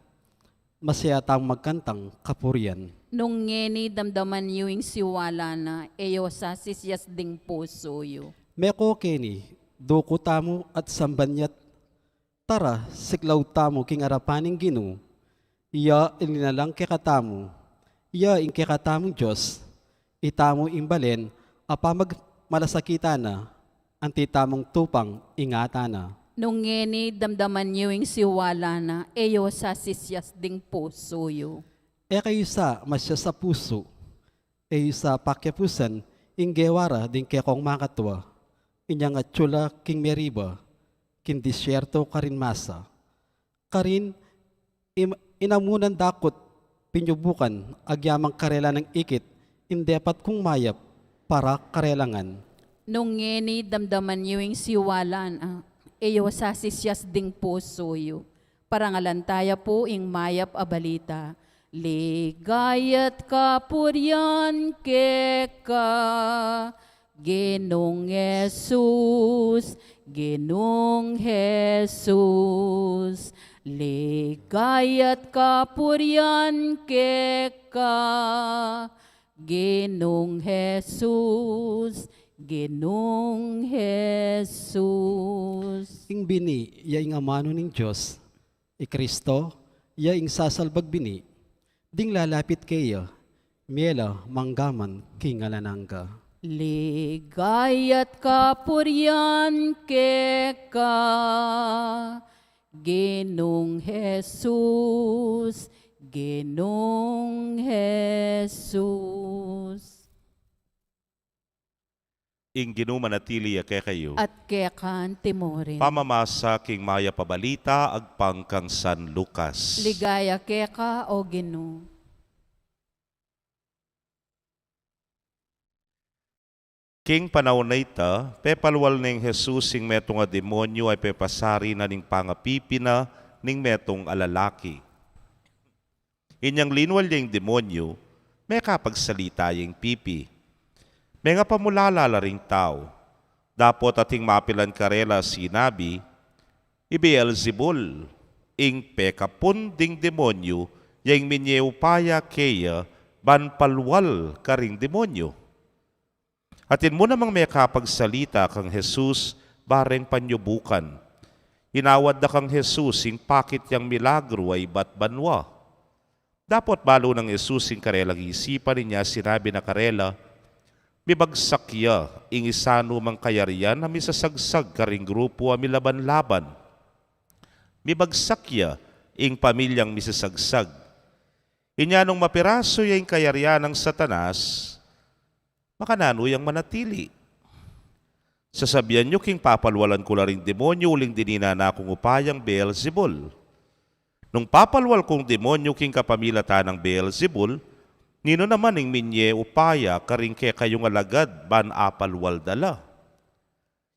Masaya tamung magkantang kapurian. Nung ngeni damdaman yu ing siwala na, e yo sasisias ding pusu yu. Meko keni, duku tamu at samban ya't tara, siklaud tamu king arapan ning Ginu. Iya ing linalang kekatamu, iya ing kekatamung Dios, itamu ing balen a pamagmalasakitan na, anti tamung tupang ingatan na. Nung ngeni damdaman yu ing siwala na, e yo sasisias ding pusu yu. E kayu sa masias a pusu, e yu sa pakiapusan ing gewa ra ding kekong makatua, inyang atyu la king Meriba, king disyerto karin Masa. Karin, im-, inamunan daku't pinyubukan, agyamang karela nang ikit, ing depat kung mayap para karela ngan. Nung ngeni damdaman yu ing siwala na, e yo sasisias ding pusu yu. Parangalan taya pu ing mayap a balita. Ligaya't kapurian keka, Ginung Jesus, Ginung Jesus. Ligaya't kapurian keka, Ginung Jesus, Ginung Jesus. Ing bini ya ing amanu ning Dios, i Kristo ya ing sasalbag bini, ding lalapit keya, mie la manggaman king alang angga. Ligaya't kapurian keka, Ginung Jesus, Ginung Jesus. Ing Ginu manatili ya kekayu. At keka antimurin. Pamamasa king Mayap a Balita agpang kang San Lucas. Ligaya keka, O Ginu. King panaun a ita, pepalwal neng Jesus ing metung a demonyu a ipepasari na ning pangapipi na ning metung a lalaki. Inyang linwal ya ing demonyu, mekapagsalita ya ing pipi. Mengapamulala la ring tau. Dapot ating mapilan karela sinabi, I Beelzebul, ing pekapun ding demonyu, ya ing minye upaya keya ban palwal karing demonyu. Atin mu namang mekapagsalita kang Jesus bareng panyubukan. Inawad da kang Jesus ing pakit yang milagru a ibat banua. Dapot balu nang Jesus ing karelang isipan, inya sinabi na karela, Mibagsak ya ing isa numang kayarian a misasagsag karing grupu a milaban-laban. Mibagsak ya ing pamilyang misasagsag. Inya nung mapirasu ya ing kayarian nang Satanas, makananu yang manatili? Sasabian yu king papalwalan ku la ring demonyu uling dininan na kung upayang Beelzebul. Nung papalwal kung demonyu king kapamilatan nang Beelzebul, ninu naman ing minye upaya karing kekayung alagad ban apalwal da la?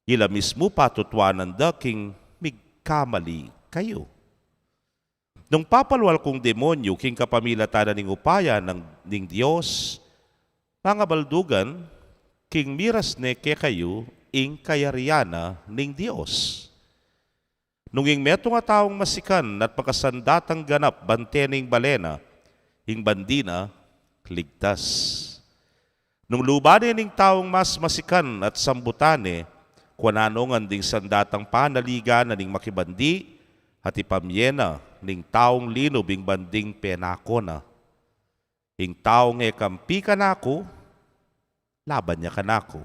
Ila mismu patutuanan da king migkamali kayu. Nung papalwal kung demonyu king kapamilatan na ning upaya nang, ning Dios, mangabaldugan king miras ne kekayu ing kayarian na ning Dios. Nung ing metung a taung masikan at makasandatang ganap bante ning bale na, ing bandi na ligtas. Nung luban ne ning taung mas masikan at sambutan ne, kung nanu ngan ding sandatang panaligan na ning makibandi, at ipamye na ning taung linub ing banding penako na. Ing taung e kampi kanaku, laban ya kanaku.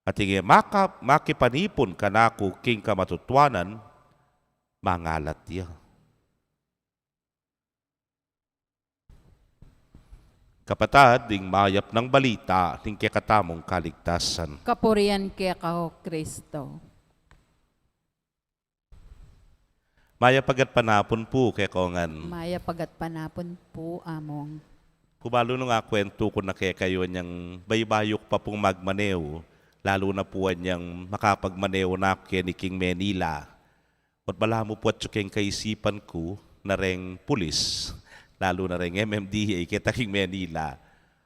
At ing e maka-, makipanipun kanaku king kamatutuanan, mangalat ya. Kapatad, ing mayap nang balita ning kekatamung kaligtasan. Kapurian keka, O Kristo. Mayap a gatpanapun pu, kekongan. Mayap a gatpanapun pu, Among. Ku balu nung akwentu ku na kekayu inyang baybayu ku pa pung magmaneho, lalu na pu inyang makapagmaneho na ku keni king Manila. Ot balamu pu atyu keng kaisipan ku na reng pulis, lalu na reng M M D A, keta king Manila.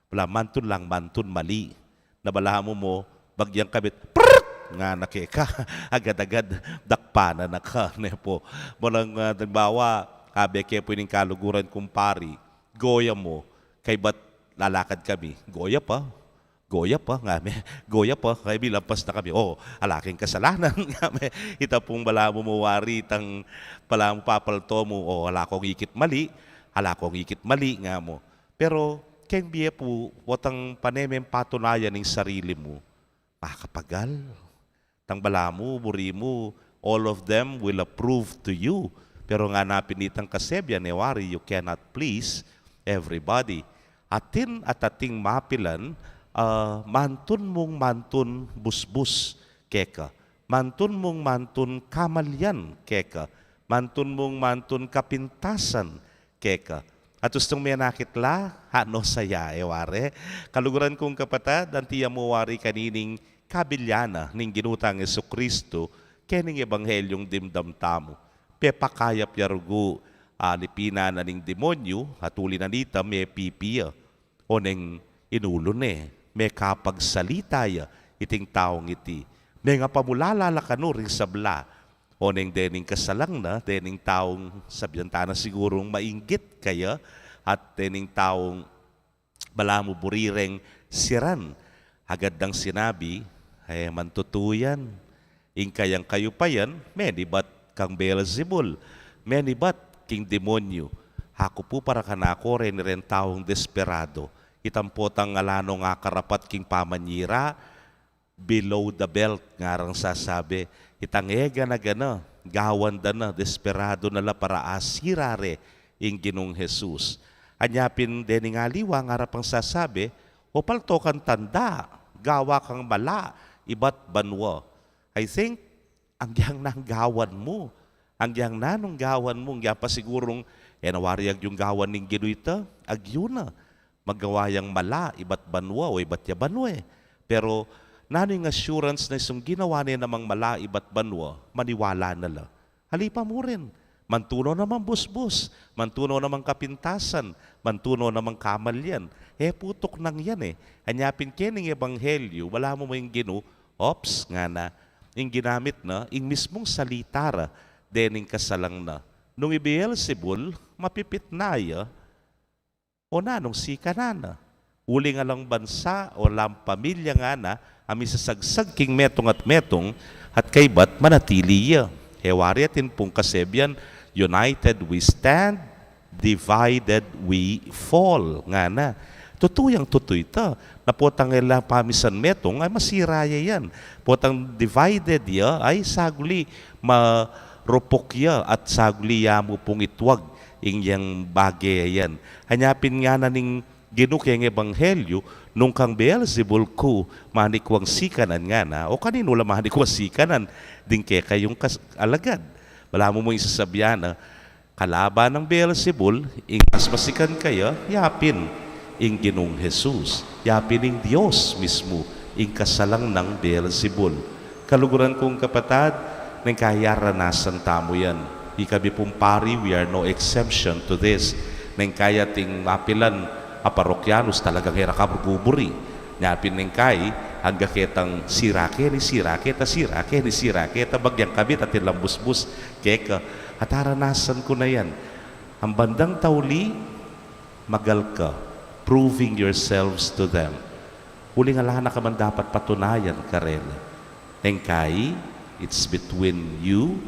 Balamu mantun lang mantun mali. Na balamu mo, bagyang kabit, prrrt! Ngana keka, agad-agad, dakpan na ka, ne pu. Malang, ah, halimbawa, abe ke pu ining kaluguran kung pari, goya mu, kaybat lalakad kami, goya pa, goya pa, ngame, goya pa, kaya milampas na kami, o, ala keng kasalanan, ngame, ita pung balamu mo wari, itang balamu papalto mu, o, ala kung ikit mali, ala kung ikit mali, nga mu. Pero keng bie pu, watang pane meng patunayan ing sarili mu, makapagal. Tang balamu, buri mu, all of them will approve to you. Pero ngana pin itang kasebian, e wari, you cannot please everybody. Atin at ating mapilan, ah, mantun mung mantun busbus keka. Mantun mung mantun kamalian keka. Mantun mung mantun kapintasan keka. At ustung menakit la, ano saya, e wari. Kaluguran kung kapatad, anti ya mu wari kanining kabilyan na ning Ginu tang Jesucristo, kening ebanghelyung dimdam tamu. Pepakayap ya rugu, ah, alipinan na ning demonyu, at uli na nita, mepipi ya. Oneng inulu ne, mekapagsalita ya iting taung iti. Mengapamulala la kanu ring sabla. Oneng dening kasalang na, dening taung sabian ta na sigurung mainggit kaya, at dening taung balamu buri reng siran. Agad dang sinabi, e mantutu yan. Ing kayang kayupayan, menibat kang Beelzebul, menibat king demonyu. Aku pu para kanaku reni reng taung desperado, Itang potang ala no nga karapat king pamanyira, below the belt, ngarang sasabi. Itang e gana-gana, gawan da na, desperado na la para asira re ing Ginung Jesus. Anya pin dening aliwa, ngara pang sasabi, o palto kang tanda, gawa kang mala ibat banua. I think, anggyang nang gawan mu. Anggyang nanung gawan mu, anggyang pa sigurung, e na wari agyung gawan ning Ginu ita, agyu na. Magawa yang mala ibat banua o ibat ya banua e. Pero nanu ing assurance na isung ginawa ne namang mala ibat banua, maniwala na la? Alipa mu rin, mantunaw namang busbus, mantunaw namang kapintasan, mantunaw namang kamalyan. E putuk nang yan e. Anya pin kening ebanghelyu, balamu mu ing Ginu, ops, ngana, ing ginamit na ing mismung salita ra dening kasalang na. Nung i Beelzebul, mapipit na ya, o nanung sikanan na? Uling alang bansa o alang pamilya ngana a misasagsag king metung at metung, at kaybat manatili ya. E wari atin pung kasebian, "United we stand, divided we fall," ngana. Tutu yang tutu ita. Na potang e la pamisan metung, ay masira ya yan. Potang divided ya, ay saguli marupuk ya at saguli ya mu pung itwag ing yang bage a yan. Anya pin ngana ning Ginu keng ebanghelyu, nung kang Beelzebul ku manikwang sikanan ngana, o kaninu la manikwang sikanan, ding kekayung kas-, alagad? Balamu mu ing sasabian na, kalaban nang Beelzebul, ing mas masikan kaya, yapin ing Ginung Jesus, yapin ing Dios mismu, ing kasalang nang Beelzebul. Kaluguran kung kapatad, neng kaya ranasan tamu yan. Ika mi pung pari, we are no exemption to this. Neng kaya ating mapilan a parokyanus talagang e ra kabuburi. Nya pin neng kai, angga ketang sira keni, sira keta, sira keni, sira keta, bagyang kabit atin lang busbus. Keka, at aranasan ku na yan. Ang bandang tauli, magal ka, proving yourselves to them. Uling ala na ka man dapat patunayan karela. Neng kai, it's between you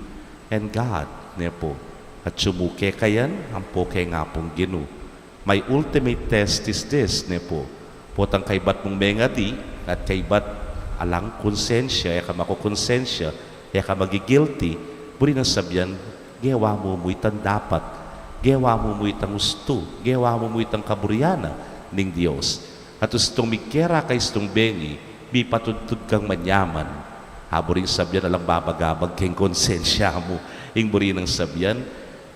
and God, ne pu. At sumuke kayan, ampo keng Apung Ginu. My ultimate test is this, ne pu. Potang kaybat mung mengadi, at kaybat alang konsensya, e ka makukonsensya, e ka magi-guilty, buri nang sabian, gewa mu mu itang dapat, gewa mu mu itang ustu, gewa mu mu itang kaburian na ning Dios. At ustung migkera ka istung bengi, mipatudtud kang manyaman. A, buri nang sabian, alang babagabag keng konsensya mu. Ing buri nang sabian,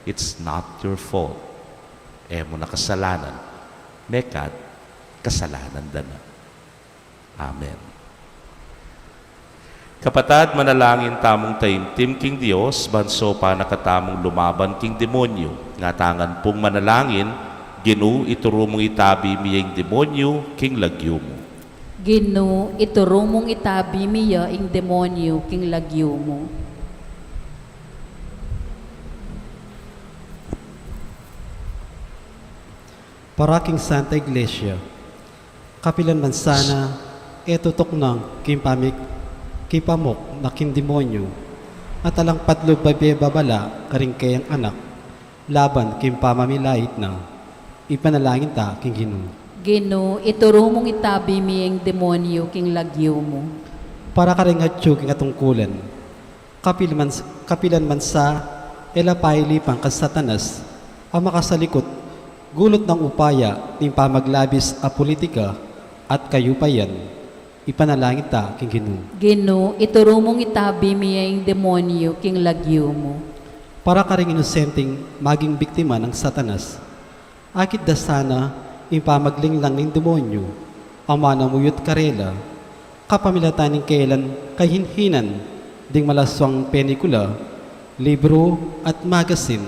it's not your fault. E mu na kasalanan. Mekad, kasalanan da na. Amen. Kapatad, manalangin tamung taimtim king Dios, ban saupan na katamung lumaban king demonyu. Ngatamu ngan pung manalangin, Ginu, ituru mung itabi mi ya ing demonyu king lagyu mu. Ginu, ituru mung itabi mi ya ing demonyu king lagyu mu. Para king Santa Iglesia, kapilan man sana e tutuknang king pamik-, king pamuk na king demonyu, at alang patlub a bebabala karing keyang anak, laban king pamamilait na, ipanalangin ta king Ginu. Ginu, ituru mung itabi mi ing demonyu king lagyu mu. Para karing atyu king atungkulan, kapilan man, kapilan man sa e la pailipan kang Satanas a makasalikut, gulut nang upaya ning pamaglabis a pulitika at kayupayan, ipanalangin ta king Ginu. Ginu, ituru mung itabi mi ing demonyu king lagyu mu. Para karing inosenteng maging biktima nang Satanas, akit da sana ing pamaglinglang ning demonyu a manamuyut karela, kapamilatan ning kailan kahinhinan ding malaswang penikula, libru, at magasin,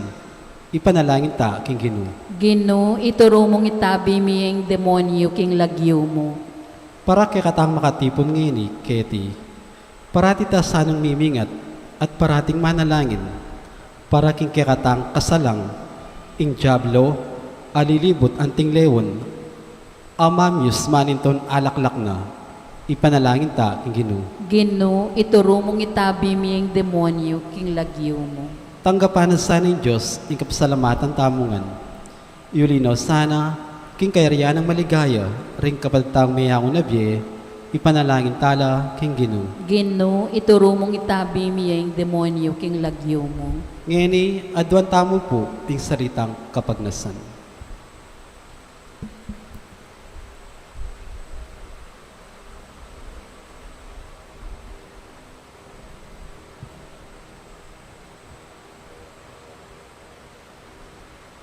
ipanalangin ta king Ginu. Ginu, ituru mung itabi mi ing demonyu king lagyu mu. Para kekatang makatipun ngeni keti, parati ta sanang mimingat at parating manalangin para king kekatang kasalang, ing diablo a lilibut anting leon a mamyus maninton alaklak na, ipanalangin ta king Ginu. Ginu, ituru mung itabi mi ing demonyu king lagyu mu. Tanggapan na sana ning Dios ing kapasalamatan tamu ngan. Yuli no sana King kayarian nang maligaya, ring kapatad tang meyaun a bie, ipanalangin tala king Ginu. Ginu, ituru mung itabi mi ya ing demonyu king lagyu mu. Ngeni, aduan tamu pu ing salitang kapagnasan.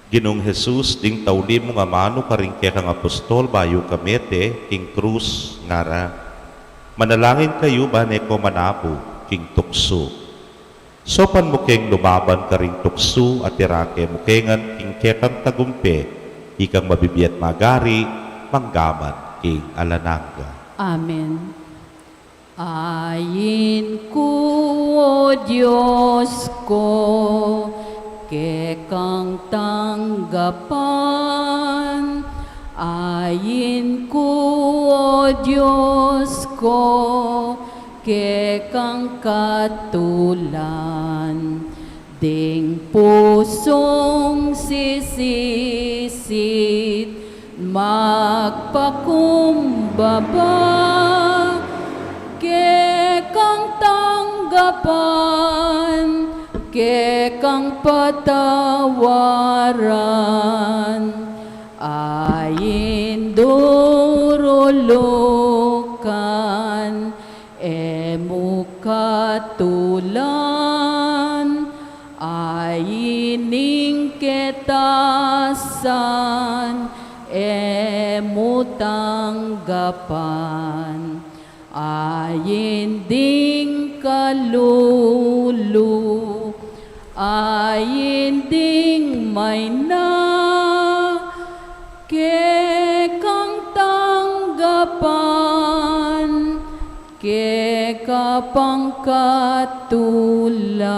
Ginung Jesus, ding tauli mung amanu karing kekang apostol bayu ka mete king krus, ngara: Manalangin kayu ban e ko manabu king tuksu. Saupan mu keng lumaban karing tuksu, at irake mu ke ngan king kekang tagumpe, ikang mabibie at magari, mangga man king alang angga. Amen. Ain ku, O Dios ku, kekang tanggapan. Ain ku, O Dios ku, kekang katulan. Ding pusung sisisit, magpakumbaba, kekang tanggapan, kekang patawaran. Ain durulukan, e mu katulan. Ain ing ketasan, e mu tanggapan. Ain ding kalulu, ain ding maina, kekang tanggapan, keka pang katulan.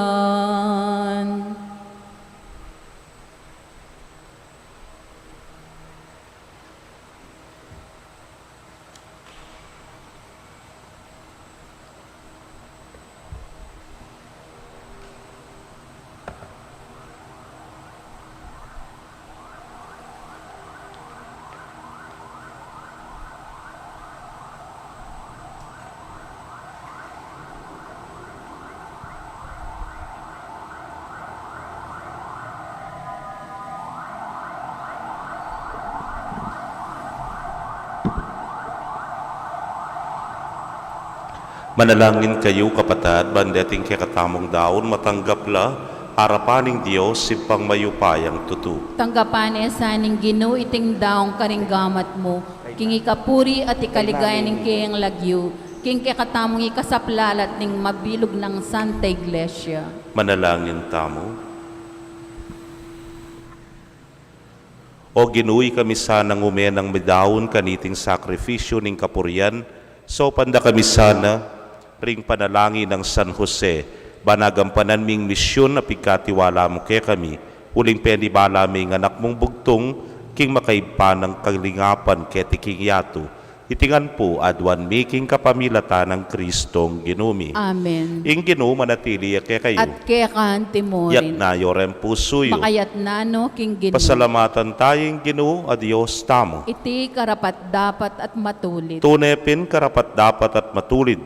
Manalangin kayu, kapatad, ban deting kekatamung daun matanggap la arapan ning Dios, Ibpang mayupayang tutu. Tanggapan na sa ning Ginu iting daun karing gamat mu, king ikapuri at ikaligaya ning keyang lagyu, king kekatamung ikasaplalat ning mabilug nang Santa Iglesia. Manalangin tamu. O Ginu, ikami sanang ume nang midaun kaniting sakrifisyu ning kapurian, saupan da kami sana ring panalangin nang San Jose, ban agampanan ming misyun a pigkatiwala mu kekami, uling penibala ming anak mung bugtung king makaibpa nang kalingapan keti king yatu. Iti ngan pu aduan mi king kapamilatan nang Kristong Ginu mi. Amen. Ing Ginu manatili ya kekayu. At keka antimurin. Iyatas yu ring pusu yu. Makayatas no king Ginu. Pasalamatan taya ing Ginu a Dios tamu. Iti karapat-dapat at matulid. Tune pin karapat-dapat at matulid,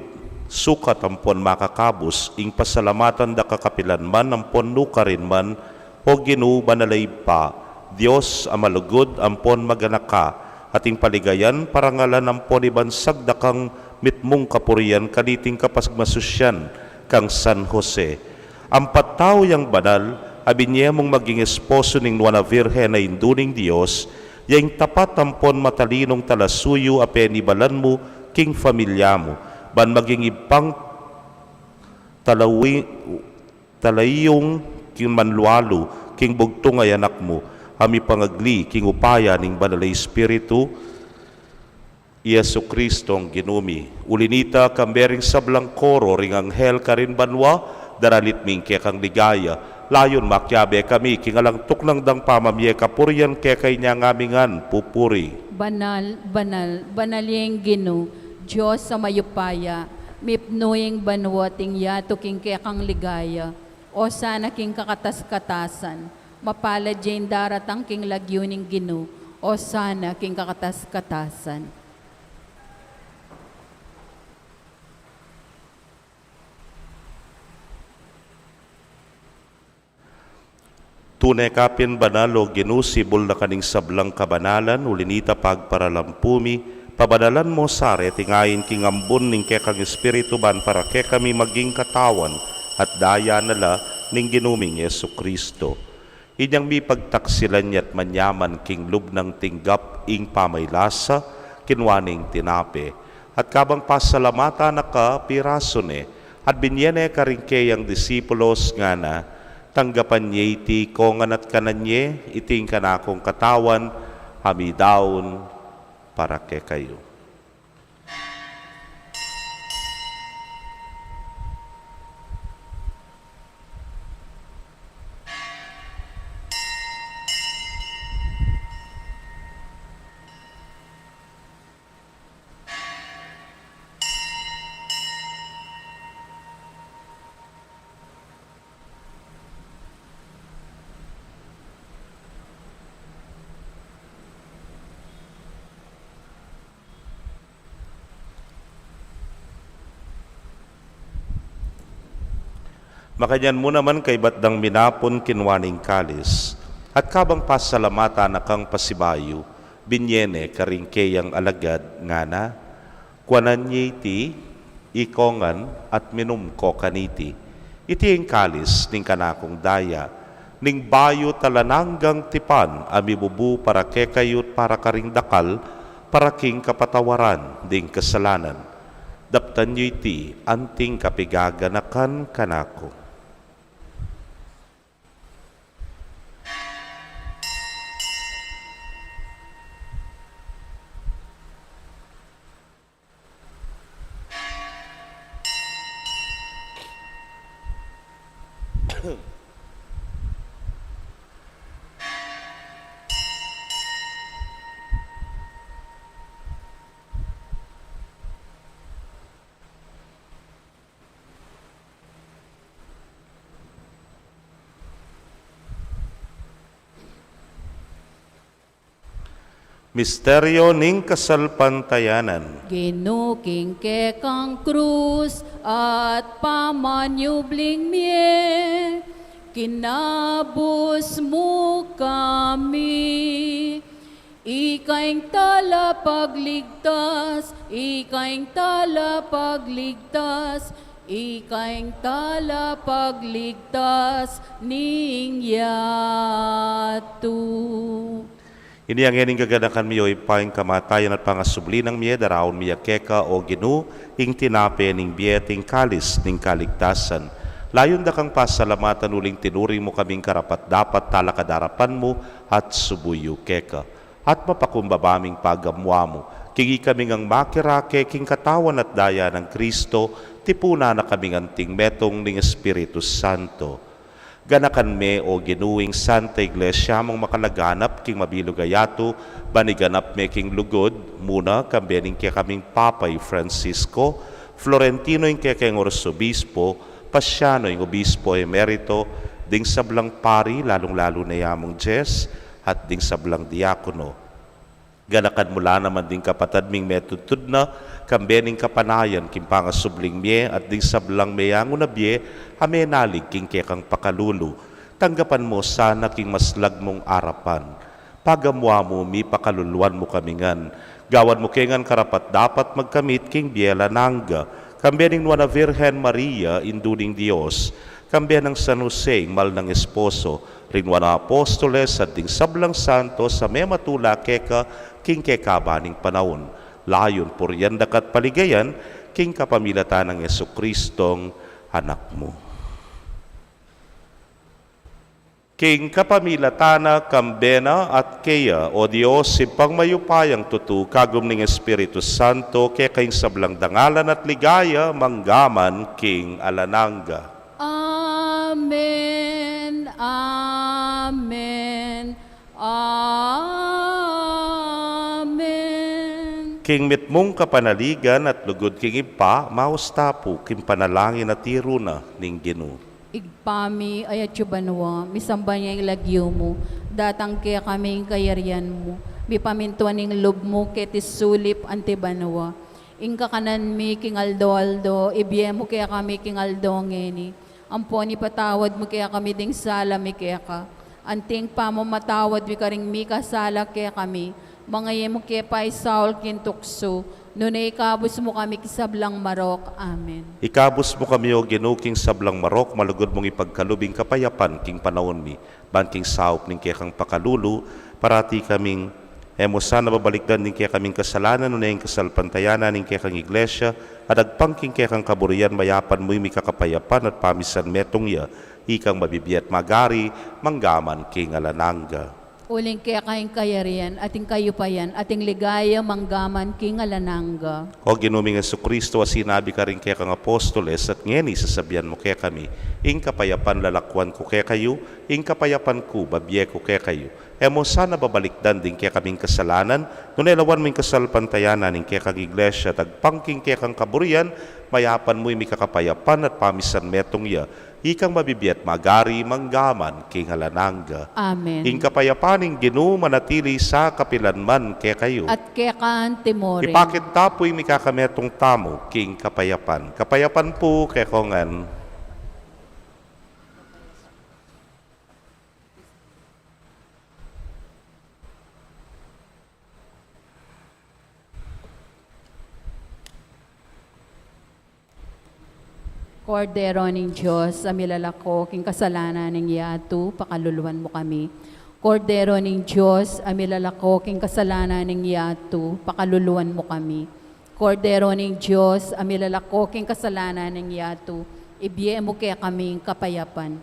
sukat ampon makakabus, ing pasalamatan da ka kapilan man ampon nukarin man, O Ginu, banal a Ibpa, Dios a malugud ampon maganaka, at ing paligayan, parangalan ampon ibansag da kang mitmung kapurian kaniting kapagmasusyan kang San Jose. Ampat tau yang banal a binye mung maging esposo ning Nuan a Virgen a Indu ning Dios, ya ing tapat ampon matalinung talasuyu a penibalan mu king familia mu, ban maging ibpang talawi-, talaiyung king manlualu king bugtung a Anak mu, a mipangagli king upaya ning Banal a Espiritu, i Jesucristong Ginu mi. Uli nita, kambe ring sablang koro ring anghel karin banua, daralit mi ing kekang ligaya, layun makiabe kami king alang tuknang dang pamamie kapurian keka inya, ngamingan pupuri. Banal, banal, banal ya ing Ginu, Dios a mayupaya, mipnu ya ing banua at ing yatu king kekang ligaya. Osana king kakatas-katasan. Mapalad ya ing daratang king lagyu ning Ginu. Osana king kakatas-katasan. Tune ka pin banal, O Ginu, sibul na ka ning sablang kabanalan, uli na nita pagparalampu mi, pabanalan mu sa reting ain king ambun ning kekang Espiritu, ban para kekami maging katawan at daya na la ning Ginu ming Jesucristo. Inyang mipagtaksilan ya't manyaman king lub nang tinggap ing pamaylasa, kinua ne ing tinape, at kabang pasalamatan na ka, pirasu ne, at binye ne karing keyang disipulos, ngana: Tanggapan ye iti ikongan at kanan ye, iti ing kanakung katawan, a midaun para kekayu. Makanyan mu naman, kaybat dang minapun, kinua ne ing kalis, at kabang pasalamatan na kang pasibayu, binye ne karing keyang alagad, ngana: Kuanan ye iti ikongan at minum ko kaniti. Iti ing kalis ning kanakung daya, ning bayu't alang anggang tipan, a mibubu para kekayu't para karing dakal, para king kapatawaran ding kasalanan. Daptan yu iti anting kapigaganakan kanaku. Misteryo ning kasalpantayanan. Ginu, king kekang krus at pamanyubling mie, kinabus mu kami. Ika ing talapagligtas, ika ing talapagligtas, ika ing talapagligtas ning yatu. Inya ngeni ing gaganakan mi, O Ibpa, ing kamatayan at pangasubli nang mie, daraun mi ya keka, O Ginu, ing tinape ning bie at ing kalis ning kaligtasan. Layun da kang pasalamatan uling tinuring mu kaming karapat-dapat talakad king arapan mu at subuyu keka. At mapakumbaba ming pagamuan mu, king ikami ngang makirake king katawan at daya nang Kristo, tipunan na kaming anting metung ning Espiritu Santo. Ganakan me, O Ginu, ing Santa Iglesia mung makalaganap king mabilug a yatu, ban iganap me king lugud, muna kambe ning kekaming Papa i Francisco, Florentino ing kekeng Arsobispo, Pasiano ing Obispo Emerito, ding sablang pari, lalung-lalu na ya mung Jess, at ding sablang diakono. Ganakan mu la naman ding kapatad ming metudtud na, kambe ning kapanayan king pangasubling mie, at ding sablang meyangu na bie, a menalig king kekang pakalulu. Tanggapan mu sana king maslag mung arapan. Pagamuan mu mi, pakaluluan mu kami ngan. Gawan mu ke ngan karapat-dapat magkamit king bie alang angga, kambe ning Nuan a Virgen Maria, Indu ning Dios, kambe nang San Jose, ing mal nang esposo, ring Nuan a Apostoles, at ding sablang santos a mematula keka king kekaban ning panaun. Layun purian da ka at paligayan, king kapamilatan nang Jesucristong Anak mu. King kapamilatan na, kambe na, at keya, O Dios, Ibpang mayupayang tutu, kagum ning Espiritu Santo, keka ing sablang dangalan at ligaya, mangga man king alang angga. Amen, amen, amen. King mitmung kapanaligan at lugud king Ibpa, maus ta pu king panalangin a tiru na ning Ginu. Ibpa mi, atsu ka banua, misamban ya ing lagyu mu, datang kekami ing kayarian mu, Mipamintuan ing lub mu keti sulip anti banua. Ing kakanan mi king aldo-aldo, ibie mu kekami king aldo ngeni. Ampon ipatawad mu kekami ding sala mi keka, anti ing pamamatawad mi karing mikasala kekami. Manga e mu ke paisaul king tuksu, nune ikabus mu kami king sablang marok. Amen. Ikabus mu kami, O Ginu, king sablang marok, malugud mung ipagkalub ing kapayapan king panaun mi, ban king saup ning kekang pakalulu, parati kaming e mu sana babalikdan ding kekaming kasalanan, nune ing kasalpantayanan ning kekang Iglesia, at agpang king kekang kaburian, mayapan mu ing mikakapayapan at pamisan metung ya, ikang mabibie at magari, manggaman king alang angga. Uling keka ing kayarian, at ing kayupayan, at ing ligaya, manggaman king alang angga. O Ginu ming Jesucristo, a sinabi karing kekang apostoles, at ngeni sasabian mu kekami, ing kapayapan lalakwan ku kekayu, ing kapayapan ku babie ku kekayu. E mu sana babalikdan ding kekaming kasalanan, nune lawan mu ing kasalpantayanan ning kekang Iglesia, at agpang king kekang kaburian, mayapan mu ing mikakapayapan at pamisan metung ya, ikang mabibie at magari manggaman king alang angga. Amen. Ing kapayapan ning Ginu manatili sa kapilan man kekayu. At keka anti mu rin. Ipakit ta pu ing mikakametung tamu king kapayapan. Kapayapan pu kekongan. Kordero ning Dios, a milalako king kasalanan ning yatu, pakaluluan mu kami. Kordero ning Dios, a milalako king kasalanan ning yatu, pakaluluan mu kami. Kordero ning Dios, a milalako king kasalanan ning yatu, ibie mu kekami ing kapayapan.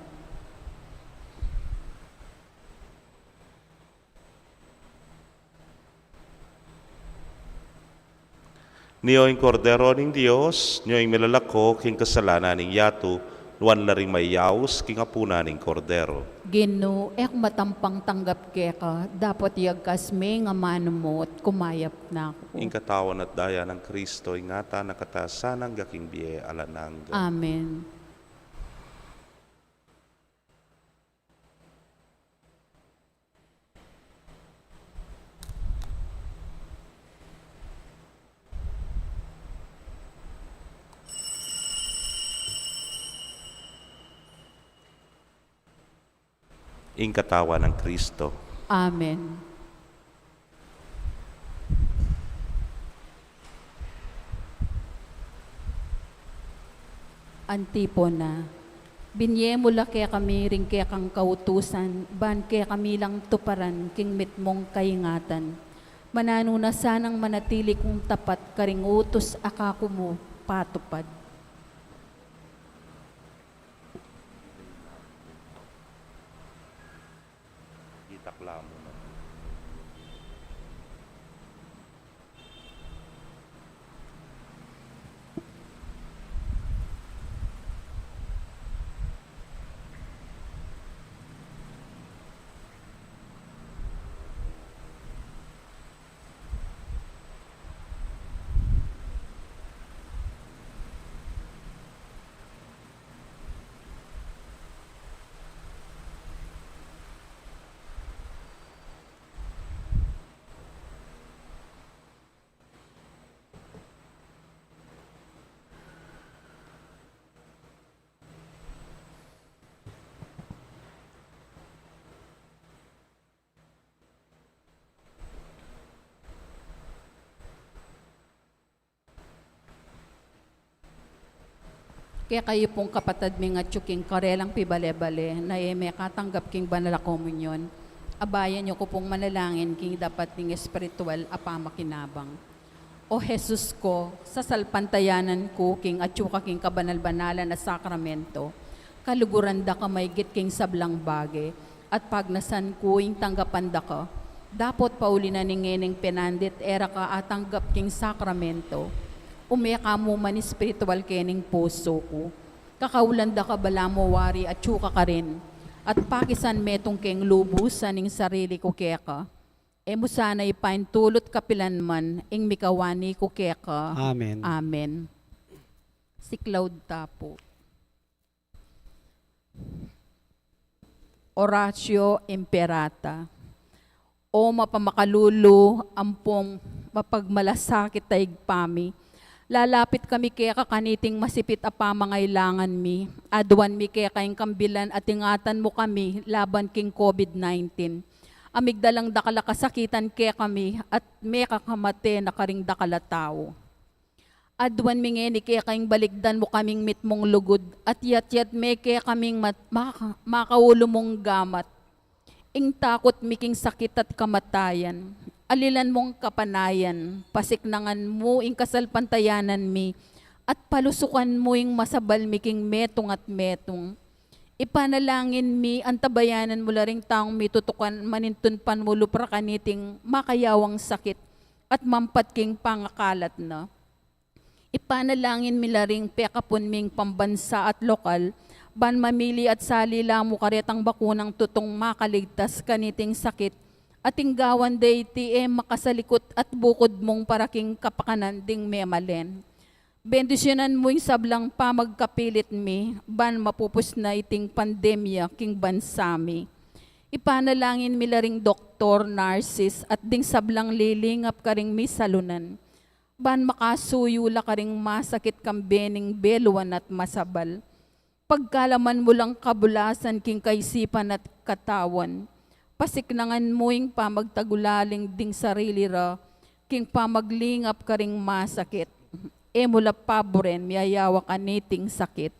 Nio ing Kordero ning Dios, nio ing milalako king kasalanan ning yatu, nuan la ring mayaus king apunan ning Kordero. Ginu, e ku matampang tanggap keka, dapot iyagkas me ing amanu mu at kumayap na ku. Ing katawan at daya nang Kristo, ingatan na katasan angga king bie alang angga. Amen. Ing katawan nang Kristo. Amen. Antipona. Binie mu la kekami ring kekang kautusan, ban kekami lang tuparan king mitmung kaingatan. Mananu na sanang manatili kung tapat karing utus a kaku mu patupad. Itakla mu na. Kekayu pung kapatad ming atyu king karelang pibale-bale na e mekatanggap king banal a komunyon, abayan yu ku pung manalangin king dapat ning espiritual a pamakinabang. O Jesus ko, sasalpantayanan ku king atyu ka king kabanal-banalan a sakramento, kaluguran da ka maygit king sablang bage, at pagnasan ku ing tanggapan da ka. Dapot pauli na ning ngeneng penandit e ra ka atanggap king sakramento, ume ka mu man espiritual kening pusu ku. Kakaulan da ka balamu wari atyu ka karin, at pakisan metung keng lubusan ing sarili ku keka. E mu sana ipaintulut kapilan man ing mikawani ku keka. Amen. Amen. Siklaud ta pu. Oratio Imperata. O mapamakalulu ampong mapagmalasakit a Ibpa mi, lalapit kami keka kaniting masipit a pamangailangan mi. Aduan mi keka ing kambilan at ingatan mu kami laban king COVID nineteen. A migdalang dakal a kasakitan kekami at mekakamate na karing dakal a tau. Aduan mi ngeni keka ing balikdan mu kaming mitmung lugud at yatyat me kekaming mat-, maka-, makaulu mung gamat. Ing takut mi king sakit at kamatayan, alilan mung kapanayan, pasiknangan mu ing kasalpantayanan mi, at palusukan mu ing masabal mi king metung at metung. Ipanalangin mi, antabayanan mu la ring taung mitutukan manintun panulup ra kaniting makayawang sakit at mampat king pangakalat na. Ipanalangin mi la ring pekapun ming pambansa at lokal, ban mamili at salila mu karetang bakunang tutung makaligtas kaniting sakit, at ing gawan da iti e makasalikut at bukud mung para king kapakanan ding memalen. Bendisyunan mu ing sablang pamagkapilit mi, ban mapupus na iting pandemya king bansa mi. Ipanalangin mi la ring doktor, nurses, at ding sablang lilingap karing misalunan, ban makasuyu la karing masakit kambe ning beluan at masabal. Pagkalaman mu lang kabulasan king kaisipan at katawan. Pasiknangan mu ing pamagtagulaling ding sarili ra king pamaglingap karing masakit. E mu la paburen miyayawa kaniting sakit.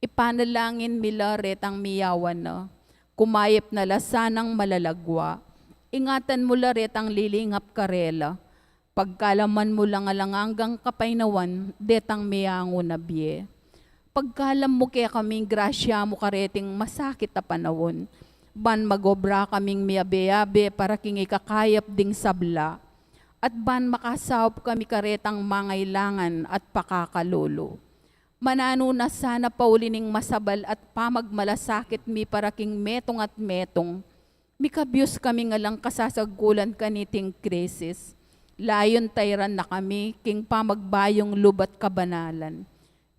Ipanalangin mi la retang miyawa na, kumayap na la sanang malalagwa. Ingatan mu la retang lilingap karela. Pagkalaman mu lang alang anggang kapaynawan detang miyangu na bie. Pagkalam mu kekaming grasya mu kareting masakit a panaun, ban magobra kaming miyabe-abe para king ikakayap ding sabla, at ban makasaup kami karetang mangailangan at pakakalulu. Mananu na sana pauli ning masabal at pamagmalasakit mi para king metung at metung, mikabyus kami nga lang kasasagkulan kaniting krisis. Layun tairan na kami king pamagbayung lub at kabanalan.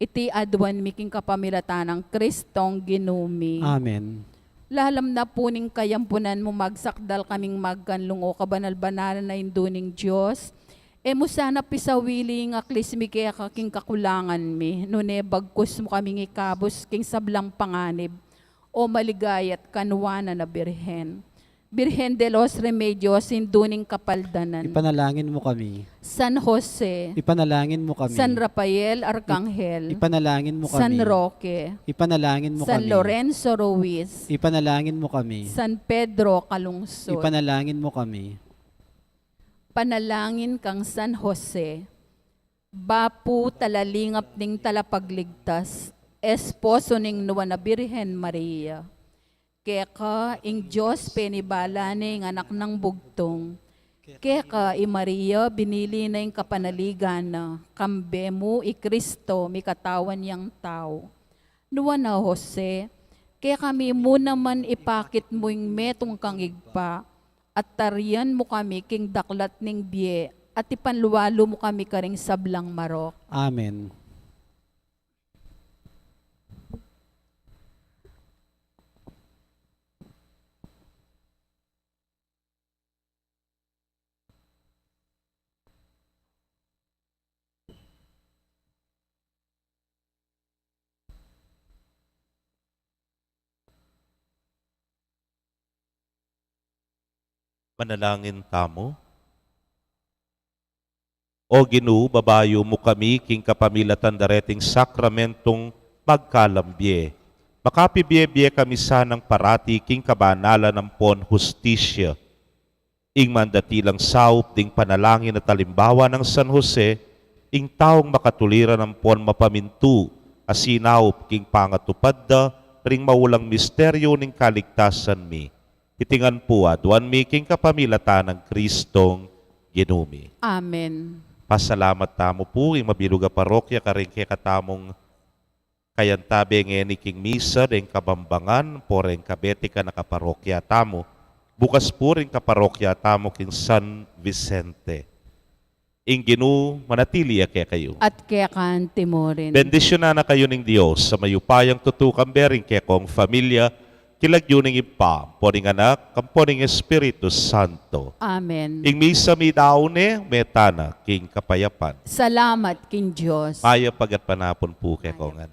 Iti aduan mi king kapamilatan nang Kristong Ginu mi. Amen. Lalam na pu ning kayampunan mu, magsakdal kaming magkanlung, o kabanal-banalan a Indu ning Dios. E mu sana pisawili ing aklis mi keka king kakulangan mi, nune bagkus mu kaming ikabus king sablang panganib, o maligaya at kanuanan a Birhen. Birhen de los Remedios, Indu ning Kapaldanan. Ipanalangin mu kami. San Jose. Ipanalangin mu kami. San Rafael Arkanghel. Ipanalangin mu kami. San Roque. Ipanalangin mu kami. San Lorenzo Ruiz. Ipanalangin mu kami. San Pedro Calungsod. Ipanalangin mu kami. Panalangin kang San Jose, bapu talalingap ning Talapagligtas, esposo ning Nuan a Birhen Maria. Keka ing Dios penibala ne ing Anak nang Bugtung. Keka i Maria binili na ing kapanaligan na, kambe mu i Kristo mikatawan yang tau. Nuan a Jose, kekami mu naman ipakit mu ing metung kang Ibpa, at tarian mu kami king daklat ning bie, at ipanlualu mu kami karing sablang marok. Amen. Manalangin tamu. O Ginu, babayu mu kami king kapamilatan dareting sakramentong magkalam bie. Makapibie-bie kami sanang parati king kabanalan ampon hustisya. Ing mandati lang saup ding panalangin at alimbawa nang San Jose, ing taung makatuliran ampon mapamintu a sinaup king pangatupad da ring maulang misteryu ning kaligtasan mi. Iti ngan pu aduan mi king kapamilatan nang Kristong Ginu mi. Amen. Pasalamat tamu pu ing mabilug a parokya karing kekatamung kayantabe ngeni king misa, deng kabambangan, ampo deng kabetikan a kaparokya tamu. Bukas pu ring kaparokya tamu king San Vicente. Ing Ginu manatili ya kekayu. At keka anti mu rin. Bendisyunan na kayu ning Dios a mayupayang tutu, kambe ring kekong familia, King lagyu ning Ibpa, ampo ning Anak, ampo ning Espiritu Santo. Amen. Ing misa meyari ne, meta na king kapayapan. Salamat king Dios. Mayap a gatpanapun pu kekongan.